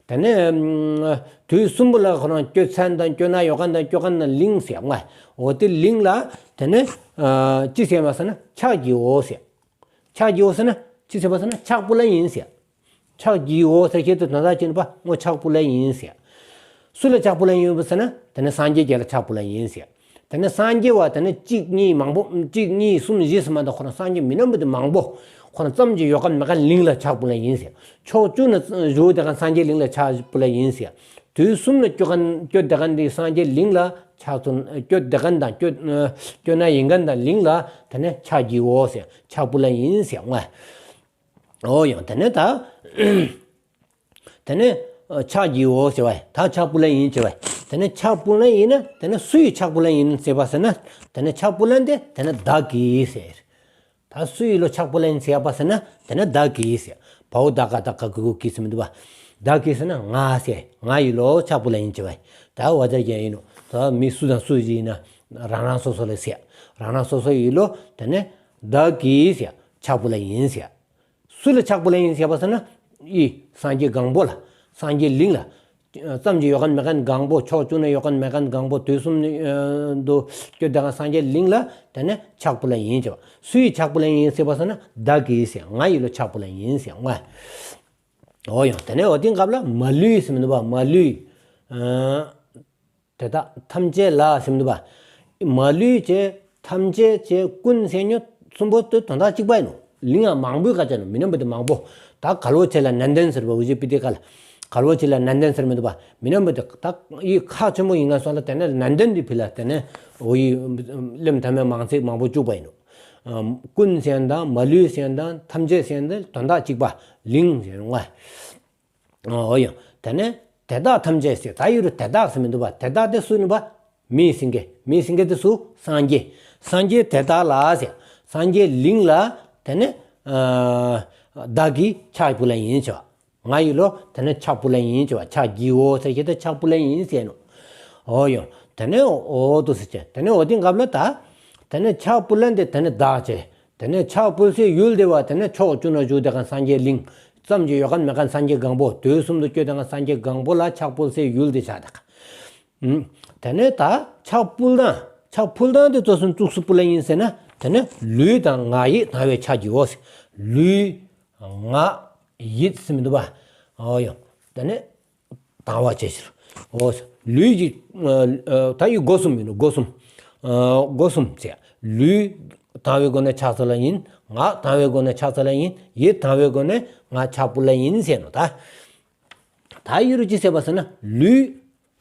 དེ་ནས། ཨ། དུས་གསུམ་པོ་ལ་ཁོ་རང་སྐྱོད་མཚན་དང་སྐྱོད་ན་ཡོད་མཁན་དང་སྐྱོད་མཁན་དང་གླིང་ཟེར། ང་འོ་དེ་གླིང་ལ། དེ་ནས། ཨ། ཅི་ཟེར་བ་ཟེར་ན་ཕྱག་བགྱིའོ་ཟེར། ཕྱག་བགྱིའོ་ཟེར་ན་ཅི་ཟེར་བ་ཟེར་ན་ཕྱག་ཕུལ་ལ་ཡིན་ཟེར། ཕྱག་བགྱིའོ་ཟེར་ཁྱེད་དུ་དོན་དག་ཅི་ནི་པ་ངོ་ཕྱག་ཕུལ་ལ་ཡིན་ཟེར། སུ་ལ་ཕྱག་ཕུལ་ལ་ཡིན་ཟེར་ན་དེ་ནས་སངས་རྒྱས་རྒྱལ་ལ་ཕྱག་ཕུལ་ལ་ཡིན་ཟེར། དེ་ནས་སངས་རྒྱས་བ་དེ་ནས་གཅིག་གཉིས་མང་པོ་གཅིག་གཉིས་གསུམ་བཞི་ཟེར་མ་གཏོགས་ཁོ་རང་སངས་རྒྱས་མི་རྣམས་པོ་དེ་མང་པོ་ཁོ་རང་ཙམ་གྱི་ཡོད་མཁན་མེད་མཁན་གླིང་ལ་ཕྱག་ཕུལ་ལ་ཡིན་ཟེར། ཕྱོགས་བཅུ་ན་བཞུགས་དེ་མཁན་སངས་རྒྱས་གླིང་ལ་ཕྱག་ཕུལ་ལ་ཡིན་ཟེར། དུས་གསུམ་ལ་སྐྱོད་མཁན་སྐྱོད་དེ་མཁན་དེ་སངས་རྒྱས་གླིང་ལ་ཕྱག་ཚོན་སྐྱོད་དེ་མཁན་དང་སྐྱོད་སྐྱོད་ན་ཡིན་མཁན་དང་གླིང་ལ་དེ་ནས་ཕྱག་བགྱིའོ་ཟེར་ཕྱག་ཕུལ་ལ་ཡིན་ཟེར། ང་འོ་ཡང་དེ་ནས་ད། དེ་ནས། ཕྱག་བགྱིའོ་ཟེར་བས། ད་ཕྱག་ཕུལ་ལེན་ཡིན་ཟེར་བས། དེ་ནས་ཕྱག་ཕུལ་ལེན་ཡིན་ན་དེ་ནས་སུ་ཡིས་ཕྱག་ཕུལ་ལེན་ཡིན་ཟེར་བ་ཟེར་ན། དེ་ནས་ཕྱག་ཕུལ་ལེན་དེ་དེ་ནས་བདག་གིས་ཟེར། ད་སུ་ཡིས་ལོ་ཕྱག་ཕུལ་ལེན་ཡིན་ཟེར་བ་ཟེར་ན། དེ་ནས་བདག་གིས་ཟེར། བའོ་ད་ག་ད་ག་གི་གུ་གི་ཟེར་མི་འདུག་བ། བདག་གིས་ཟེར་ན་ང་ཟེར། ང་ཡིས་ལོ་ཕྱག་ཕུལ་ལེན་ཡིན་ཟེར་བས། ད་བ་ད་རྒྱ་ཡིན་ནོ། ད་མི་སུ་དང་སུ་ཡིན་ན་རང་རང་སོ་སོ་ལ་ཟེར། རང་རང་སོ་སོ་ཡིས་ལོ་དེ་ནས་བདག་གིས་ཟེར་ཕྱག་ཕུལ་ལེན་ཡིན་ཟེར། སུ་ལ་ཕྱག་ཕུལ་ལེན་ཡིན་ཟེར་བ་ཟེར་ན། ཡི་སངས་རྒྱས་གང་པོ་ལ། སངས་རྒྱས་གླིང་ལ། ཙམ་གྱི་ཡོད་མཁན་མེད་མཁན་གང་པོ། ཕྱོགས་བཅུ་ན་ཡོད་མཁན་མེད་མཁན་གང་པོ། དུས་གསུམ་དུ་སྐྱོད་དེ་གང་སངས་རྒྱས་གླིང་ལ་དེ་ནས་ཕྱག་ཕུལ་ལེན་ཡིན་ཟེར་བ། སུ་ཡིས་ཕྱག་ཕུལ་ལེན་ཡིན་ཟེར་བ་ཟེར་ན་བདག་གིས་ཟེར། ང་ཡིས་ལོ་ཕྱག་ཕུལ་ལེན་ཡིན་ཟེར་ང་། འོ་ཡང་དེ་ནས་འོ་དེ་སྐབས་ལ་མ་ལུས་ཟེར་མི་འདུག་བ། མ་ལུས། དེ་དག་ཐམས་ཅད་ལ་ཟེར་མི་འདུག་བ། མ་ལུས་བྱས་ཐམས་ཅད་བྱས་ཀུན་ཟེར་ཉོ་གསུམ་པོ་དེ་དོན་དག་གཅིག་པ་ཡིན་ནོ། གླིང་ང་མང་པོའི་ཁ་ཆ་ནོ། མི་རྣམས་པོ་དེ་མང་པོ། ད་གལ་པོ་ཆེ་ལ་ནན་ཏན་ཟེར་བ་ཨུ་ཇི་པི་ཏི་ཀ་ལ། གལ་པོ་ཆེ་ལ་ནན་ཏན་ཟེར་མི་འདུག་བ། མི་རྣམས་པོ་དེ་ད་ཡི་ཁག་ཆེན་པོ་ཡིན་ང་སོང་ལ་དེ་ནས་ནན་ཏན་དེ་ཕི་ལ་དེ་ནས་འོ་ཡི་གླིང་ཐ་མའི་མང་ཚིག་མང་པོ་བཅུག་པ་ཡིན་ནོ། ཀུན་ཟེར་དང་མ་ལུས་ཟེར་དང་ཐམས་ཅད་ཟེར་དང་དོན་དག་གཅིག་པ་གླིང་ཟེར་ང་། འོ་ཡང་དེ་ནས་དེ་དག་ཐམས་ཅད་ཟེར། ད་ཡོད་རུ་དེ་དག་ཟེར་མི་འདུག་བ། དེ་དག་དེ་སུ་ཡིན་པ། མིའི་སེང་གེ། མིའི་སེང་གེ་དེ་སུ། སངས་རྒྱས། སངས་རྒྱས་དེ་དག་ལ་ཟེར། སངས་རྒྱས་གླིང་ལ་དེ་ནས་བདག་གིས་ཕྱག་ཕུལ་ལེན་ཡིན་ཟེར་བ། ང་ཡིས་ལོ་དེ་ནས་ཕྱག་ཕུལ་ལེན་ཡིན་ཟེར་བ། ཕྱག་བགྱིའོ་ཟེར་གྱི་དེ་ཕྱག་ཕུལ་ལེན་ཡིན་ཟེར་ནོ། འོ་ཡང་དེ་ནས་འོ་དུ་ཟེར་གྱི་དེ་ནས་འོ་དེ་སྐབས་ལ་ད་དེ་ནས་ཕྱག་ཕུལ་ལེན་དེ་དེ་ནས་བདག་བྱས། དེ་ནས་ཕྱག་ཕུལ་སའི་ཡུལ་དེ་བ་དེ་ནས་ཕྱོགས་བཅུ་ན་བཞུགས་དེ་གང་སངས་རྒྱས་གླིང་། ཙམ་གྱི་ཡོད་མཁན་མེད་མཁན་སངས་རྒྱས་གང་པོ། དུས་གསུམ་དུ་སྐྱོད་དེ་གང་སངས་རྒྱས་གང་པོ་ལ་ཕྱག་ཕུལ་སའི་ཡུལ་དེ་ཆགས་དེ་གང་། དེ་ནས་ད་ཕྱག་ཕུལ་དང་ཕྱག་ཕུལ་དང་དེ་ཙོགས་སུ་བཙུགས་སུ་ཕུལ་ལེན་ཡིན་ཟེར་ན། དེ་ནས་ལུས་དང་ངག་ཡིད་དང་བའི་ཕྱག་བགྱིའོ་ཟེར། ལུས་ངག་ཡིད་ཟེར་མི་འདུག་བ། འོ་ཡང་དེ་ནས་དང་བ་བྱས་ཕྱིར། འོ། ལུས་ཀྱི་ད་ཡི་སྒོ་གསུམ་ཡིན་ནོ། སྒོ་གསུམ། སྒོ་གསུམ་ཟེར། ལུས་དང་བའི་སྒོ་ནས་ཕྱག་འཚལ་ལེན་ཡིན། ངག་དང་བའི་སྒོ་ནས་ཕྱག་འཚལ་ལེན་ཡིན། ཡིད་དང་བའི་སྒོ་ནས་ང་ཕྱག་ཕུལ་ལེན་ཡིན་ཟེར་ནོ་ད། ད་ཡི་རུ་ཅི་ཟེར་བ་ཟེར་ན་ལུས་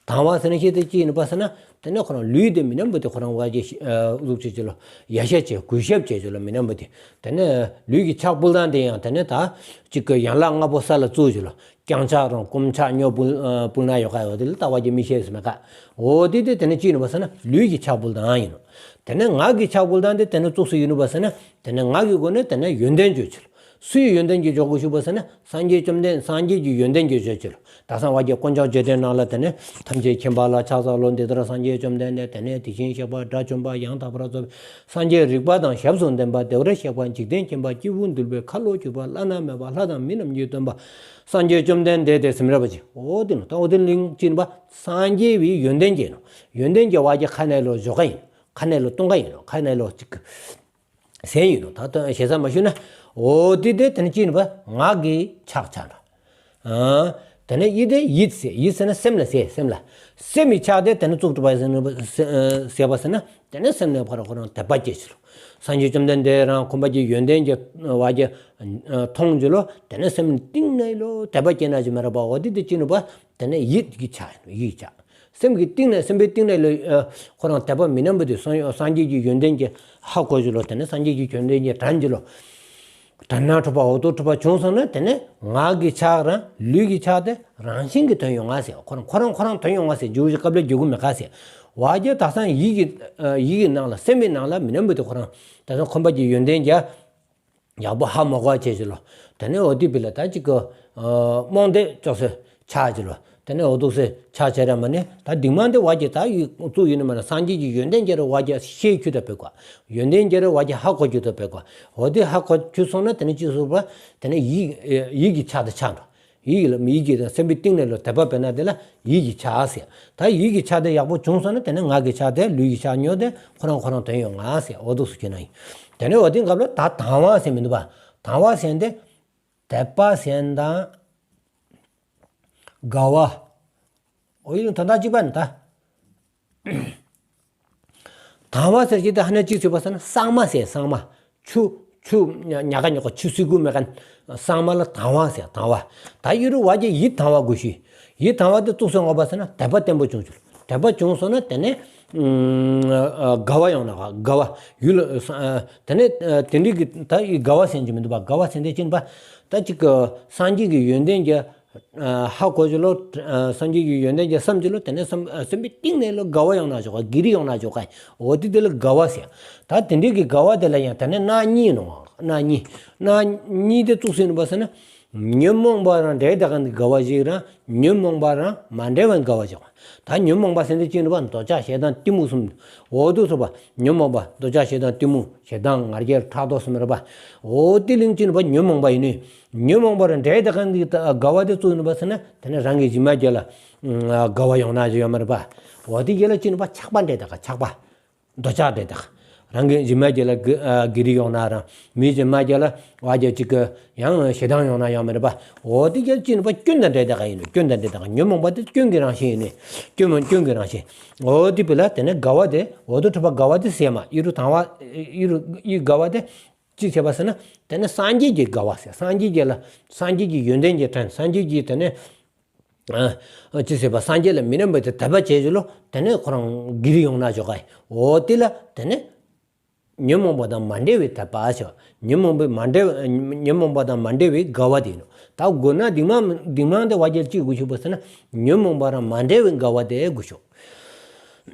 དང་བ་ཟེར་ན་ཤེས་དེ་ཅི་ཡིན་པ་ཟེར་ན། དེ་ནས་ཁོ་རང་ལུས་དེ་མི་རྣམས་པོ་དེ་ཁོ་རང་བ་ཅི་ལུག་ཅི་ཅི་ལོ། ཡ་ཤ་ཅི་གུས་ཞབས་ཅི་ཅི་ལོ། མི་རྣམས་པོ་དེ། དེ་ནས་ལུས་ཀྱི་ཕྱག་ཕུལ་སྟངས་དེ་ཡང་དེ་ནས་ད་ཅིག་གི་ཡན་ལག་ལྔ་པོ་ས་ལ་བཙུགས་ཅི་ལོ། བརྐྱང་ཕྱག་རང་བསྐུམ་ཕྱག་སྨྱོ་ཕུལ་ཕུལ་ན་ཡོད་ཀ་ཡོད་དེ་ལ་ལྟ་བ་ཅི་མི་ཤེས་སུ་མེད་ཀ། འོ་དེ་དེ་དེ་ནས་ཅི་ཡིན་པ་ཟེར་ན་ལུས་ཀྱི་ཕྱག་ཕུལ་སྟངས་ཡིན་ནོ། དེ་ནས་ངག་གི་ཕྱག་ཕུལ་སྟངས་དེ་དེ་ནས་བཙུགས་སུ་ཡིན་ནོ་བ་ཟེར་ན། དེ་ནས་ངག་གི་སྒོ་ནས་དེ་ནས་ཡོན་ཏན་བརྗོད་ཅི་ལོ། སུའི་ཡོན་ཏན་གྱི་འཇོག་དགོས་ཞུ་བ་ཟེར་ན། སངས་རྒྱས་བཅོམ་ལྡན་སངས་རྒྱས་ཀྱི་ཡོན་ཏན་གྱི་བརྗོད་ཅི་ལོ། ད་སང་བ་རྒྱ་དཀོན་མཆོག་རྗེས་དྲན་ནང་ལ་དེ་ནས་ཐམས་ཅད་མཁྱེན་པ་ལ་ཕྱག་འཚལ་ལོ། འདི་ལྟར་སངས་རྒྱས་བཅོམ་ལྡན་འདས། དེ་ནས་དེ་བཞིན་གཤེགས་པ་དགྲ་བཅོམ་པ་ཡང་དག་པར་རྫོགས་པའི་སངས་རྒྱས་རིག་པ་དང་ཞབས་སུ་ལྡན་པ། བདེ་བར་གཤེགས་པ་འཇིག་རྟེན་མཁྱེན་པ། སྐྱེས་བུ་འདུལ་བའི་ཁ་ལོ་སྒྱུར་བ། བླ་ན་མེད་པ་ལྷ་དང་མི་རྣམས་ཀྱི་སྟོན་པ། སངས་རྒྱས་བཅོམ་ལྡན་འདས་ཏེ་ཟེར་མི་ར་བ་ཅི། འོ་དེ་ནོ། ད་འོ་དེ་གླིང་ཅི་ཡིན་པ། སངས་རྒྱས་པའི་ཡོན་ཏན་གྱི་ནོ། ཡོན་ཏན་གྱི་བ་རྒྱ་ཁ་ནས་ལོ་བཞོ་ཀ་ཡིན་ནོ། ཁ་ནས་ལོ་སྟོང་ཀ་ཡིན་ནོ། ཁ་ནས་ལོ་ཅིག་ཟན་ཡིན་ནོ། ད་ལྟ་ཞེ་ས་མ་ཞུས་ན། འོ་དེ་དེ་དེ་ནི་ཅི་ཡིན་པ། ངག་གི་ཕྱག་ཕྱག་འགྲོ། ཨ། དེ་ནས་ཡིད་དེ་ཡིད་ཟེར། ཡིད་ཟེར་ན་སེམས་ལ་ཟེར། སེམས་ལ། སེམས་ཀྱི་ཕྱག་དེ་དེ་ནི་བཙུགས་གྲུབ་པ་ཟེར་ན་ཟེར་བ་ཟེར་ན། དེ་ནས་སེམས་ནས་ཕར་ཁོ་རང་དད་པ་སྐྱེ་ཕྱིར། སངས་རྒྱས་བཅོམ་ལྡན་འདས་རང་ཁོམ་པ་གྱི་ཡོན་ཏན་གྱི་བ་གྱི་མཐོང་རྒྱུ་ལོ། དེ་ནས་སེམས་གཏིང་ནས་ལོ་དད་པ་སྐྱེ་ན་ཅི་མ་ར་པ། འོ་དེ་དེ་ཅི་ནུ་པ། དེ་ནས་ཡིད་ཀྱི་ཕྱག་ཡིན་ནོ། ཡིད་ཀྱི་ཕྱག་སེམས་ཀྱི་གཏིང་ནས་སེམས་པའི་གཏིང་ནས་ལོ། ཁོ་རང་དད་པ་མི་ཉམས་པ་དེ་སངས་སངས་རྒྱས་ཀྱི་ཡོན་ཏན་གྱི་ཧ་གོ་རྒྱུ་ལོ། དེ་ནས་སངས་རྒྱས་ཀྱི་ཡོན་ཏན་གྱི་དྲན་རྒྱུ་ལོ། དྲན་ན་གྲུབ་པ་འོ་དོ་གྲུབ་པ་བྱུང་སོང་ན། དེ་ནས་ངག་གི་ཕྱག་རང་ལུས་ཀྱི་ཕྱག་དེ་རང་བཞིན་གྱིས་དོན་ཡོང་ང་ཟེར། ཁོ་རང་ཁོ་རང་ཁོ་རང་དོན་ཡོང་ང་ཟེར། འཇུག་གི་སྐབས་ལ་འཇུག་གི་མེད་ཀ་ཟེར། བ་རྒྱ་ད་སང་ཡིད་ཀྱི་ཡིད་ཀྱི་ནང་ལ་སེམས་པའི་ནང་ལ་མི་ཉམས་པ་དེ་ཁོ་རང་ད་སང་ཁོམ་པ་གྱི་ཡོན་ཏན་གྱི་ཡག་པོ་ཧ་མ་གོ་བ་བྱས་ཀྱི་ལོ། དེ་ནས་འོ་དེ་བི་ལ་ད་ཅིག་གི་རྨོངས་དད་ཅོག་སེ་ཆགས་ཀྱི་ལོ། དེ་ནས་འོ་དུག་སེ་ཆགས་བྱས་ར་མ་ནི་ད་སྡིག་མ་འདི་བ་གྱི་ད་ཡུ་བཙུགས་ཡིན་ནི་མ་ན། སངས་རྒྱས་ཀྱི་ཡོན་ཏན་གྱི་ར་བ་གྱི་ཤེས་ཁྱུ་ད་བེ་གོ། ཡོན་ཏན་གྱི་ར་བ་གྱི་ཧ་གོ་ཁྱུ་ད་བེ་གོ། འོ་དེ་ཧ་གོ་ཁྱུ་སོང་ན་དེ་ནས་ཅི་སོང་པ། དེ་ནས་ཡིད་ཡིད་ཀྱི་ཕྱག་ད་ཆགས་འགྲོ། ཡིད་ཀྱི་ལ་མི་ཡིད་ཀྱི་དང་སེམས་པའི་གཏིང་ནས་ལོ་དད་པ་བེ་ན་དེ་ལ་ཡིད་ཀྱི་ཕྱག་ཟེར། ད་ཡིད་ཀྱི་ཕྱག་དེ་ཡག་པོ་བྱུང་སོང་ན་དེ་ནས་ངག་གི་ཕྱག་དེ་ལུས་ཀྱི་ཕྱག་ཉོ་དེ་ཁོ་རང་ཁོ་རང་དོན་ཡོང་ང་ཟེར། འོ་དུག་སུ་ཁྱེར་ན་ཡིན། དེ་ནས་འོ་དེ་སྐབས་ལ་ད་དང་བ་ཟེར་མི་འདུག་པ། དང་བ་ཟེར་དེ། དད་པ་ཟེར་དང་། དགའ་བ། འོ་ཡིན་ད་ད་གཅིག་པ་ནི་ད། དང་བ་ཟེར་གྱི་དེ་ཧ་ནས་གཅིག་ཚུད་པ་ཟེར་ན་གཙང་མ་ཟེར། གཙང་མ། ཆུ། ཆུ་ཉག་ཉག་ག་ཉོག་ག་ཆུ་སི་ཀུ་མེད་མཁན་གཙང་མ་ལ་དང་བ་ཟེར། དང་བ། ད་ཡུ་རུ་བ་གྱི་ཡིད་དང་བ་དགོས་ཤི། ཡིད་དང་བ་དེ་བཙུགས་སོང་ངོ་པ་ཟེར་ན་དད་པ་བརྟན་པོ་བྱུང་ཆུ། དད་པ་བྱུང་སོང་ན་དེ་ནས་དགའ་བ་ཡོང་ན་དགའ་བ་ཡུལ། དེ་ནས་དེ་འདྲའི་གི་ད་ཡི་དགའ་བ་ཟེར་གྱི་མི་འདུག་པ། དགའ་བ་ཟེར་དེ་ཅི་ཡིན་པ། ད་ཅིག་གི་སངས་རྒྱས་ཀྱི་ཡོན་ཏན་གྱི་ ཧ་གོ་ཅི་ལོ། སངས་རྒྱས་ཀྱི་ཡོན་ཏན་ཅན་བསམ་ཅི་ལོ། དེ་ནས་སེམས་སེམས་པའི་གཏིང་ནས་ལོ་དགའ་བ་ཡོང་ན་ཆོག་ག་བསྒྱིར་ཡོང་ན་ཆོག་ག་འོ་དེ་དེ་ལ་དགའ་བ་ཟེར། ད་དེ་འདྲའི་གི་དགའ་བ་དེ་ལ་ཡང་དེ་ནས་སྣ་གཉིས་ནོ། སྣ་གཉིས། སྣ་གཉིས་དེ་བཙུགས་ཟིན་པ་ཟེར་ན། ཉོན་མོངས་པ་རང་འདྲེས་དགའ་གི་དགའ་བ་ཞིག་རང་ཉོན་མོངས་པ་རང་མ་འདྲེས་པའི་དགའ་བ་ཞིག་ད་ཉོན་མོངས་པ་ཟེར་དེ་ཅི་ཡིན་པ། འདོད་ཆགས་ཞེ་སྡང་གཏི་མུག་གསུམ། འོ་དུ་སོགས་པ་ཉོན་མོངས་པ་འདོད་ཆགས་ཞེ་སྡང་གཏི་མུག་ཞེ་སྡང་ང་རྒྱལ་ཕྲག་དོག་གསུམ་རེད་པ། འོ་དེ་ལིང་ཅི་ཡིན་པ་ཉོན་མོངས་པ་ཡིན་ནི། ཉོན་མོངས་པ་རང་འདྲེས་དགའ་གི་དགའ་བ་དེ་བཙུགས་ཡིན་པ་ཟེར་ན་དེ་ནས་རང་གི་གཞི་མ་རྒྱལ་ལ་དགའ་བ་ཡོང་ན་ཡོད་མ་རེད་པ། འོ་དེ་རྒྱལ་ལ་ཅི་ཡིན་པ་ཆགས་པ་འདྲེས་དགའ་ཆགས་པ། འདོད་ཆགས་དེ་དག་རང་གི་གཞི་མ་རྒྱལ་ལ་དགེ་རིག་ཡོང་ན་རང་མི་གཞི་མ་རྒྱལ་ལ་བ་རྒྱལ་གཅིག་གི་ཡང་ཞེ་སྡང་ཡོང་ན་ཡང་མི་རེད་པ། འོ་དེ་རྒྱལ་ཅི་ནི་པ་སྐྱོན་དང་འདྲེས་དག་ཡིན་ནོ། སྐྱོན་དང་འདྲེས་དག་ཉོན་མོངས་པ་དེ་སྐྱོན་གྱི་རང་བཞིན་ཡིན་ནི། སྐྱོན་མོ་སྐྱོན་གྱི་རང་བཞིན། འོ་དེ་བི་ལ་དེ་ནས་དགའ་བ་དེ་འོ་དུ་གྲུབ་པ་དགའ་བ་དེ་ཟེར་མ་ཡི་རུ་དང་བ་ཡི་རུ་ཡི་དགའ་བ་དེ་ཅི་བྱེད་པ་ཟེར་ན། དེ་ནས་སངས་རྒྱས་ཀྱི་དགའ་བ་ཟེར། སངས་རྒྱས་ཀྱི་ལ་སངས་རྒྱས་ཀྱི་ཡོན་ཏན་གྱི་དྲན་སངས་རྒྱས་ཀྱི་དེ་ནས། ཅི་ཟེར་བ་སངས་རྒྱས་ལ་མི་རྣམས་པ་དེ་དད་པ་བྱས་ཀྱི་ལོ། དེ་ནས་ཁོ་རང་དགེ་རིག་ཡོང་ན་ཆོག་ག་འོ་དེ་ལ་དེ་ནས་ཉོན་མོངས་པ་དང་མ་འདྲེས་པའི་དད་པ་ཆོག་ཉོན་མོངས་པའི་མ་འདྲེས་ཉོན་མོངས་པ་དང་མ་འདྲེས་པའི་དགའ་བ་དེ་ཡིན་ནོ། ད་དགོས་ན་འདིང་མ་འདིང་མ་དེ་བ་རྒྱལ་གཅིག་དགོས་ཤོག་པ་ཟེར་ན་ཉོན་མོངས་པ་རང་མ་འདྲེས་པའི་དགའ་བ་དེ་དགོས་ཤོག་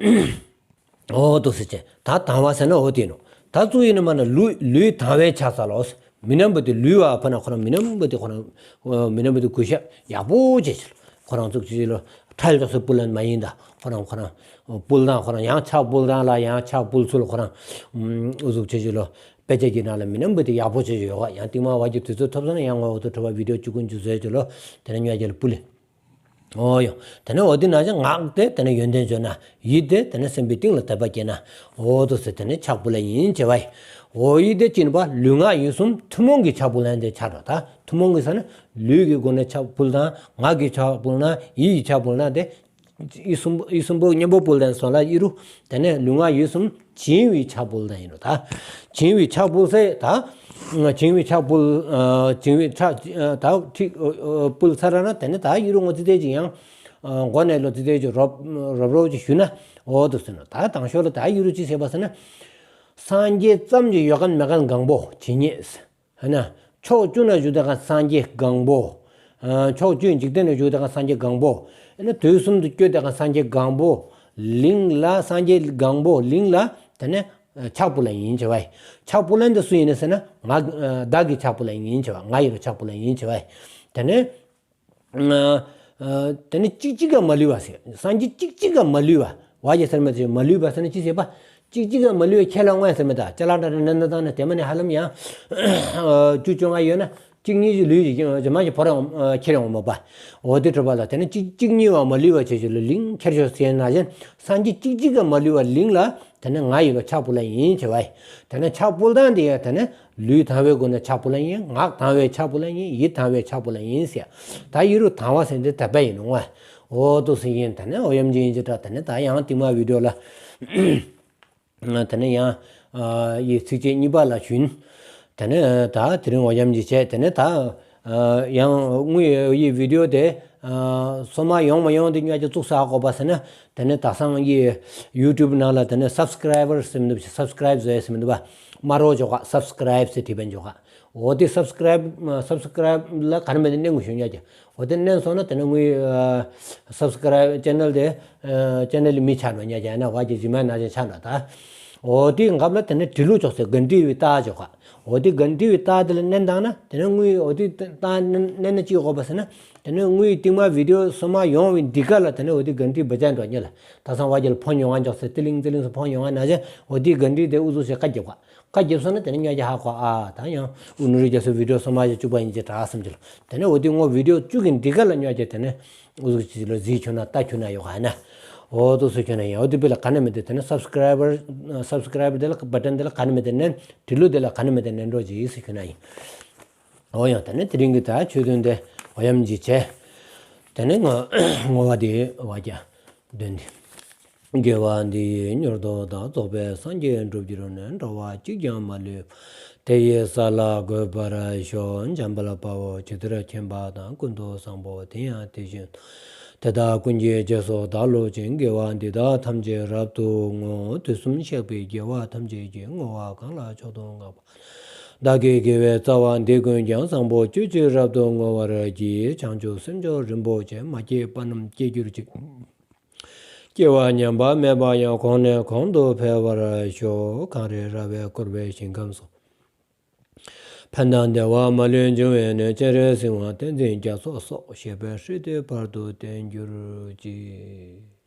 འོ་དུ་སི་ཅེ། ད་དང་བ་ཟེར་ན་འོ་དེ་ནོ། ད་ཙུ་ཡིན་ན་མ་ན་ལུས་ལུས་དང་བའི་ཆ་ས་ལོ། མི་རྣམས་པ་དེ་ལུས་བ་ཕ་ན་ཁོ་རང་མི་རྣམས་པ་དེ་ཁོ་རང་མི་རྣམས་པ་དེ་གུ་ཤ་ཡག་པོ་བྱེད་ཅི་ལོ། ཁོ་རང་ཙུག་ཅི་ལོ། ཁྲལ་ཙོག་སི་སྤུལ་ལན་མ་ཡིན་ད་ཁོ་རང་ཁོ་རང་སྤུལ་དང་ཁོ་རང་ཡང་ཕྱག་སྤུལ་དང་ལ་ཡང་ཕྱག་སྤུལ་ཚུལ་ཁོ་རང་ཨུ་ཟུག་ཅི་ཅི་ལོ། དཔེ་ཆ་གི་ནང་ལ་མི་རྣམས་པ་དེ་ཡག་པོ་བྱེད་ཅི་ཡོད་ག་ཡང་ཏིང་མ་བ་གི་དུས་ཚོད་ཐོབ་སོང་ན་ཡང་ངོ་འོ་དུ་ཁྲོ་བ་བི་ཌིའོ་བཅུ་ཀུན་འཇུ་ཟེར་ཅི་ལོ། དེ་ནས་ཉོ་རྒྱལ་སྤུལ་ལེ། འོ་ཡོ། དེ་ནས་འོ་དེ་ན་ཅང་ངག་དེ་དེ་ནས་ཡོན་ཏན་བརྗོད་ན་ཡིད་དེ་དེ་ནས་སེམས་པའི་གཏིང་ལ་དད་པ་སྐྱེས་ན་འོ་དོ་ཟེར་དེ་ནས་ཕྱག་ཕུལ་ལ་ཡིན་བྱེད་བ་ཡི། འོ་ཡིད་དེ་ཅི་ནི་པ་ལུས་ངག་ཡིད་གསུམ་ཐུན་མོང་གི་ཕྱག་ཕུལ་ལ་ཡིན་དེ་ཆགས་འགྲོ་ད་ཐུན་མོང་གི་ས་ནི་ལུས་ཀྱི་སྒོ་ནས་ཕྱག་ཕུལ་དང་ངག་གི་ཕྱག་ཕུལ་ན་ཡིད་ཀྱི་ཕྱག་ཕུལ་ན་དེ་ཡིད་གསུམ་པོ་ཡིད་གསུམ་པོ་མཉམ་པོ་ཕུལ་དང་སོང་ལ་ཡིད་རུ་དེ་ནས་ལུས་ངག་ཡིད་གསུམ་བྱིན་བའི་ཕྱག་ཕུལ་དང་ཡིན་ནོ་ད། བྱིན་བའི་ཕྱག་ཕུལ་སའི་ད། བྱིན་བའི་ཕྱག་ཕུལ། བྱིན་བའི་ཕྱག་ད་ཁྲིད་ཕུལ་ཚར་ན་དེ་ནས་ད་ཡུ་རུ་ངོ་ཙི་ཙི་ཅིག་ཡང་། མགོ་ནས་ལོ་ཙི་ཙི་ཅིག་རོབ་རོབ་རོབ་ཅིག་ཞུས་ན་འོ་དུ་ཟེར་ན་ད་དང་ཤོག་ལ་ད་ཡུ་རུ་ཅི་ཟེར་བ་ཟེར་ན། སངས་རྒྱས་ཙམ་གྱི་ཡོད་མཁན་མེད་མཁན་གང་པོ་ཇི་སྙེད། ཧ་ན། ཕྱོགས་བཅུ་ན་བཞུགས་དེ་ག་སངས་རྒྱས་གང་པོ། ཕྱོགས་བཅུའི་འཇིག་རྟེན་ན་བཞུགས་དེ་ག་སངས་རྒྱས་གང་པོ། ཨ་ནི་དུས་གསུམ་དུ་བསྐྱོད་དེ་ག་སངས་རྒྱས་གང་པོ། ལིང་ལ་སངས་རྒྱས་གང་པོ་ལིང་ལ་དེ་ནས་ཕྱག་ཕུལ་ལ་ཡིན་བྱེད་བ་ཡི། ཕྱག་ཕུལ་ལ་འདི་སུ་ཡིན་ནི་ཟེར་ན་ང་བདག་གི་ཕྱག་ཕུལ་ལ་ཡིན་བྱེད་བ་ང་ཡི་རུ་ཕྱག་ཕུལ་ལ་ཡིན་བྱེད་བ་ཡི། དེ་ནས། དེ་ནི་གཅིག་གཅིག་ག་མ་ལུས་པ་ཟེར། སངས་རྒྱས་གཅིག་གཅིག་ག་མ་ལུས་པ། བ་ཞེས་ཟེར་མ་ཟེར་མ་ལུས་པ་ཟེར་ན་ཅི་ཟེར་པ། གཅིག་གཅིག་ག་མ་ལུས་པ་ཁས་ལ་མངོན་ཟེར་མི་ད་ཅ་ལག་འདྲ་འདྲ་ནན་ཏན་ནི་དེ་མ་ནི་ཧ་ལམ་ཡང་བཅུ་བཅོ་ལྔ་ཡོད་ན་གཅིག་གཉིས་ཀྱི་ལུས་ཀྱི་ཇི་མ་ཞིག་བོར་ཡང་ཁྱེར་ཡོང་མ་པ། འོ་དེ་གྲུབ་པ་ལ་དེ་ནི་གཅིག་གཅིག་གཉིས་པ་མ་ལུས་པ་བྱེད་ཞུ་ལ་ལིང་ཁྱེར་ཤོག་ཟེར་ན་བཞིན་སངས་རྒྱས་གཅིག་གཅིག་ག་མ་ལུས་པ་ལིང་ལ། དེ་ནས་ང་ཡི་ལོ་ཕྱག་ཕུལ་ལ་ཡིན་བྱེད་བ་ཡི། དེ་ནས་ཕྱག་ཕུལ་སྟངས་དེ་ཡང་དེ་ནས་ལུས་དང་བའི་སྒོ་ནས་ཕྱག་ཕུལ་ལ་ཡིན། ངག་དང་བའི་ཕྱག་ཕུལ་ལ་ཡིན། ཡིད་དང་བའི་ཕྱག་ཕུལ་ལ་ཡིན་ཟེར། ད་ཡི་རུ་དང་བ་ཟེར་འདི་དད་པ་ཡིན་ནོ། འོ་དུ་ཟེར་ཡིན་དེ་ནས་འོ་ཡམ་གྱི་ཡིན་གྱི་དྲ་དེ་ནས་ད་ཡང་ཏིང་མ་བི་ཌིའོ་ལ། དེ་ནས་ཡང་ཡི་ཚིགས་བཅད་གཉིས་པ་ལ་ཞུན། དེ་ནས་ད་དེ་རིང་འོ་ཡམ་གྱི་བྱས་དེ་ནས་ད། ཡང་དངུལ་ཡི་བི་ཌིའོ་དེ་སོ་མ་ཡོང་མ་ཡོང་དེ་ཉོ་ཅི་བཙུགས་ས་གོ་པ་ཟེར་ན་དེ་ནས་ད་སང་ཡི་ཡུ་ཊུབ་ནང་ལ་དེ་ནས་སབ་སི་ཀ་རའི་བར་ཟེར་མི་འདུག་སབ་སི་ཀ་རའིབ་བཟོས་ཟེར་མི་འདུག་པ། མ་རོ་ཅོག་ག་སབ་སི་ཀ་རའིབ་ཟེར་དེ་བན་ཅོག་ག་འོ་དེ་སབ་སི་ཀ་རའིབ་སབ་སི་ཀ་རའིབ་ལ་ག་རེ་མེད་དེ་གནོན་དགོས་ཞུ་ཉོ་ཅི། འོ་དེ་གནོན་སོང་ན་དེ་ནས་དངུལ་སབ་སི་ཀ་རའིབ་ཅེ་ནལ་དེ་ཅེ་ནལ་མི་ཆགས་ནོ་ཉོ་ཅི་ཡ་ན་བ་ཅི་ཇི་མ་ན་ཅི་ཆགས་ནོ་ད། འོ་དེ་འགབ་ལ་དེ་ནས་དྲི་ལུ་ཅོག་ཟེར་གན་ཏི་བི་ཏ་ཅོག་ག་འོ་དེ་གན་ཏི་བི་ཏ་དེ་ལ་གནོན་བཏང་ན་དེ་ནས་དངུལ་འོ་དེ་ཏ་གནོན་ན་ཅི་གོ་པ་ཟེར་ན་དེ་ནས་དངུལ་ཏིང་མ་བི་ཌིའོ་སོ་མ་ཡོང་བའི་འདི་ག་ལ་དེ་ནས་འོ་དེ་གན་ཏི་བི་ཅན་འགྲོ་ཉེ་ལ་ད་སང་བ་ཅི་ལ་ཕོན་ཡོང་ང་ཅོག་ཟེར་ཏི་ལིང་ཏི་ལིང་སུ་ཕོན་ཡོང་ང་ན་ཅི་འོ་དེ་གན་ཏི་དེ་ཨུ་ཟུ་ཟེར་ཀ་རྒྱབ་ག་བཀའ་བརྒྱབ་སོང་ན་དེ་ནས་ཉོ་རྒྱུ་ཧ་གོ་ཨ། ད་ཡང་ཨུ་ནུ་རི་རྒྱ་སོ་བི་ཌིའོ་སོ་མ་ཞིག་བཅུག་པ་ཡིན་གྱི་དྲག་བསམ་གྱི་ལ། དེ་ནས་འོ་དེ་ངོ་བི་ཌིའོ་བཅུག་གིན་འདི་ག་ལ་ཉོ་རྒྱུ་དེ་ནས་ཨུ་ཟུག་ཅི་ལ་གཟིགས་ཁྱོད་ན་ལྟ་ཁྱོད་ན་ཡོད་ག་ན། འོ་དུ་སུ་ཁྱོད་ན་ཡང་འོ་དེ་བི་ལ་ག་ནས་མི་དེ་དེ་ནས་སབ་སི་ཀ་རའི་བར་སབ་སི་ཀ་རའི་བར་དེ་ལ་བ་ཊན་དེ་ལ་ག་ནས་མི་དེ་ནས་དྲི་ལུ་དེ་ལ་ག་ནས་མི་དེ་ནས་འགྲོ་ཅི་ཡིག་སུ་ཁྱོད་ན་ཡིན། འོ་ཡང་དེ་ནས་དེ་རིང་གི་ད་ཆོས་དོན་དེ་འོ་ཡམ་གྱི་བྱས། དེ་ནས་ངོ་བོ་དེ་བ་རྒྱ་དོན་དེ། དགེ་བ་འདི་ཡིས་མྱུར་དུ་བདག་རྫོགས་པའི་སངས་རྒྱས་འགྲུབ་འགྱུར་ནས་འགྲོ་བ་གཅིག་ཀྱང་མ་ལུས་པ། དེ་ཡི་ས་ལ་འགོད་པར་ཤོག་འཇམ་དཔལ་དཔའ་བོས་ཇི་ལྟར་མཁྱེན་པ་དང་། ཀུན་ཏུ་བཟང་པོ་དེ་ཡང་དེ་བཞིན་དུ། དེ་དག་ཀུན་གྱི་རྗེས་སུ་བདག་སློབ་ཅིང་། དགེ་བ་འདི་དག་ཐམས་ཅད་རབ་ཏུ་བསྔོ། དུས་གསུམ་གཤེགས་པའི་རྒྱལ་བ་ཐམས་ཅད་ཀྱིས། བསྔོ་བ་གང་ལ་མཆོག་ཏུ་བསྔགས་པ། བདག་གི་དགེ་བའི་རྩ་བ་འདི་ཀུན་ཀྱང་། བཟང་པོ་སྤྱོད་ཕྱིར་རབ་ཏུ་བསྔོ་བར་བགྱི། བྱང་ཆུབ་སེམས་མཆོག་རིན་པོ་ཆེ། མ་སྐྱེས་པ་རྣམས་སྐྱེ་གྱུར་ཅིག། སྐྱེ་བ་ཉམས་པ་མེད་པ་ཡང་། གོང་ནས་གོང་དུ་འཕེལ་བར་ཤོག། གངས་རི་ར་བས་བསྐོར་བའི་ཞིང་ཁམས་སུ། ཕན་དང་བདེ་བ་མ་ལུས་འབྱུང་བའི་གནས། སྤྱན་རས་གཟིགས་དབང་བསྟན་འཛིན་རྒྱ་མཚོ་སོགས། ཞབས་པད་སྲིད་མཐའི་བར་དུ་བརྟན་གྱུར་ཅིག།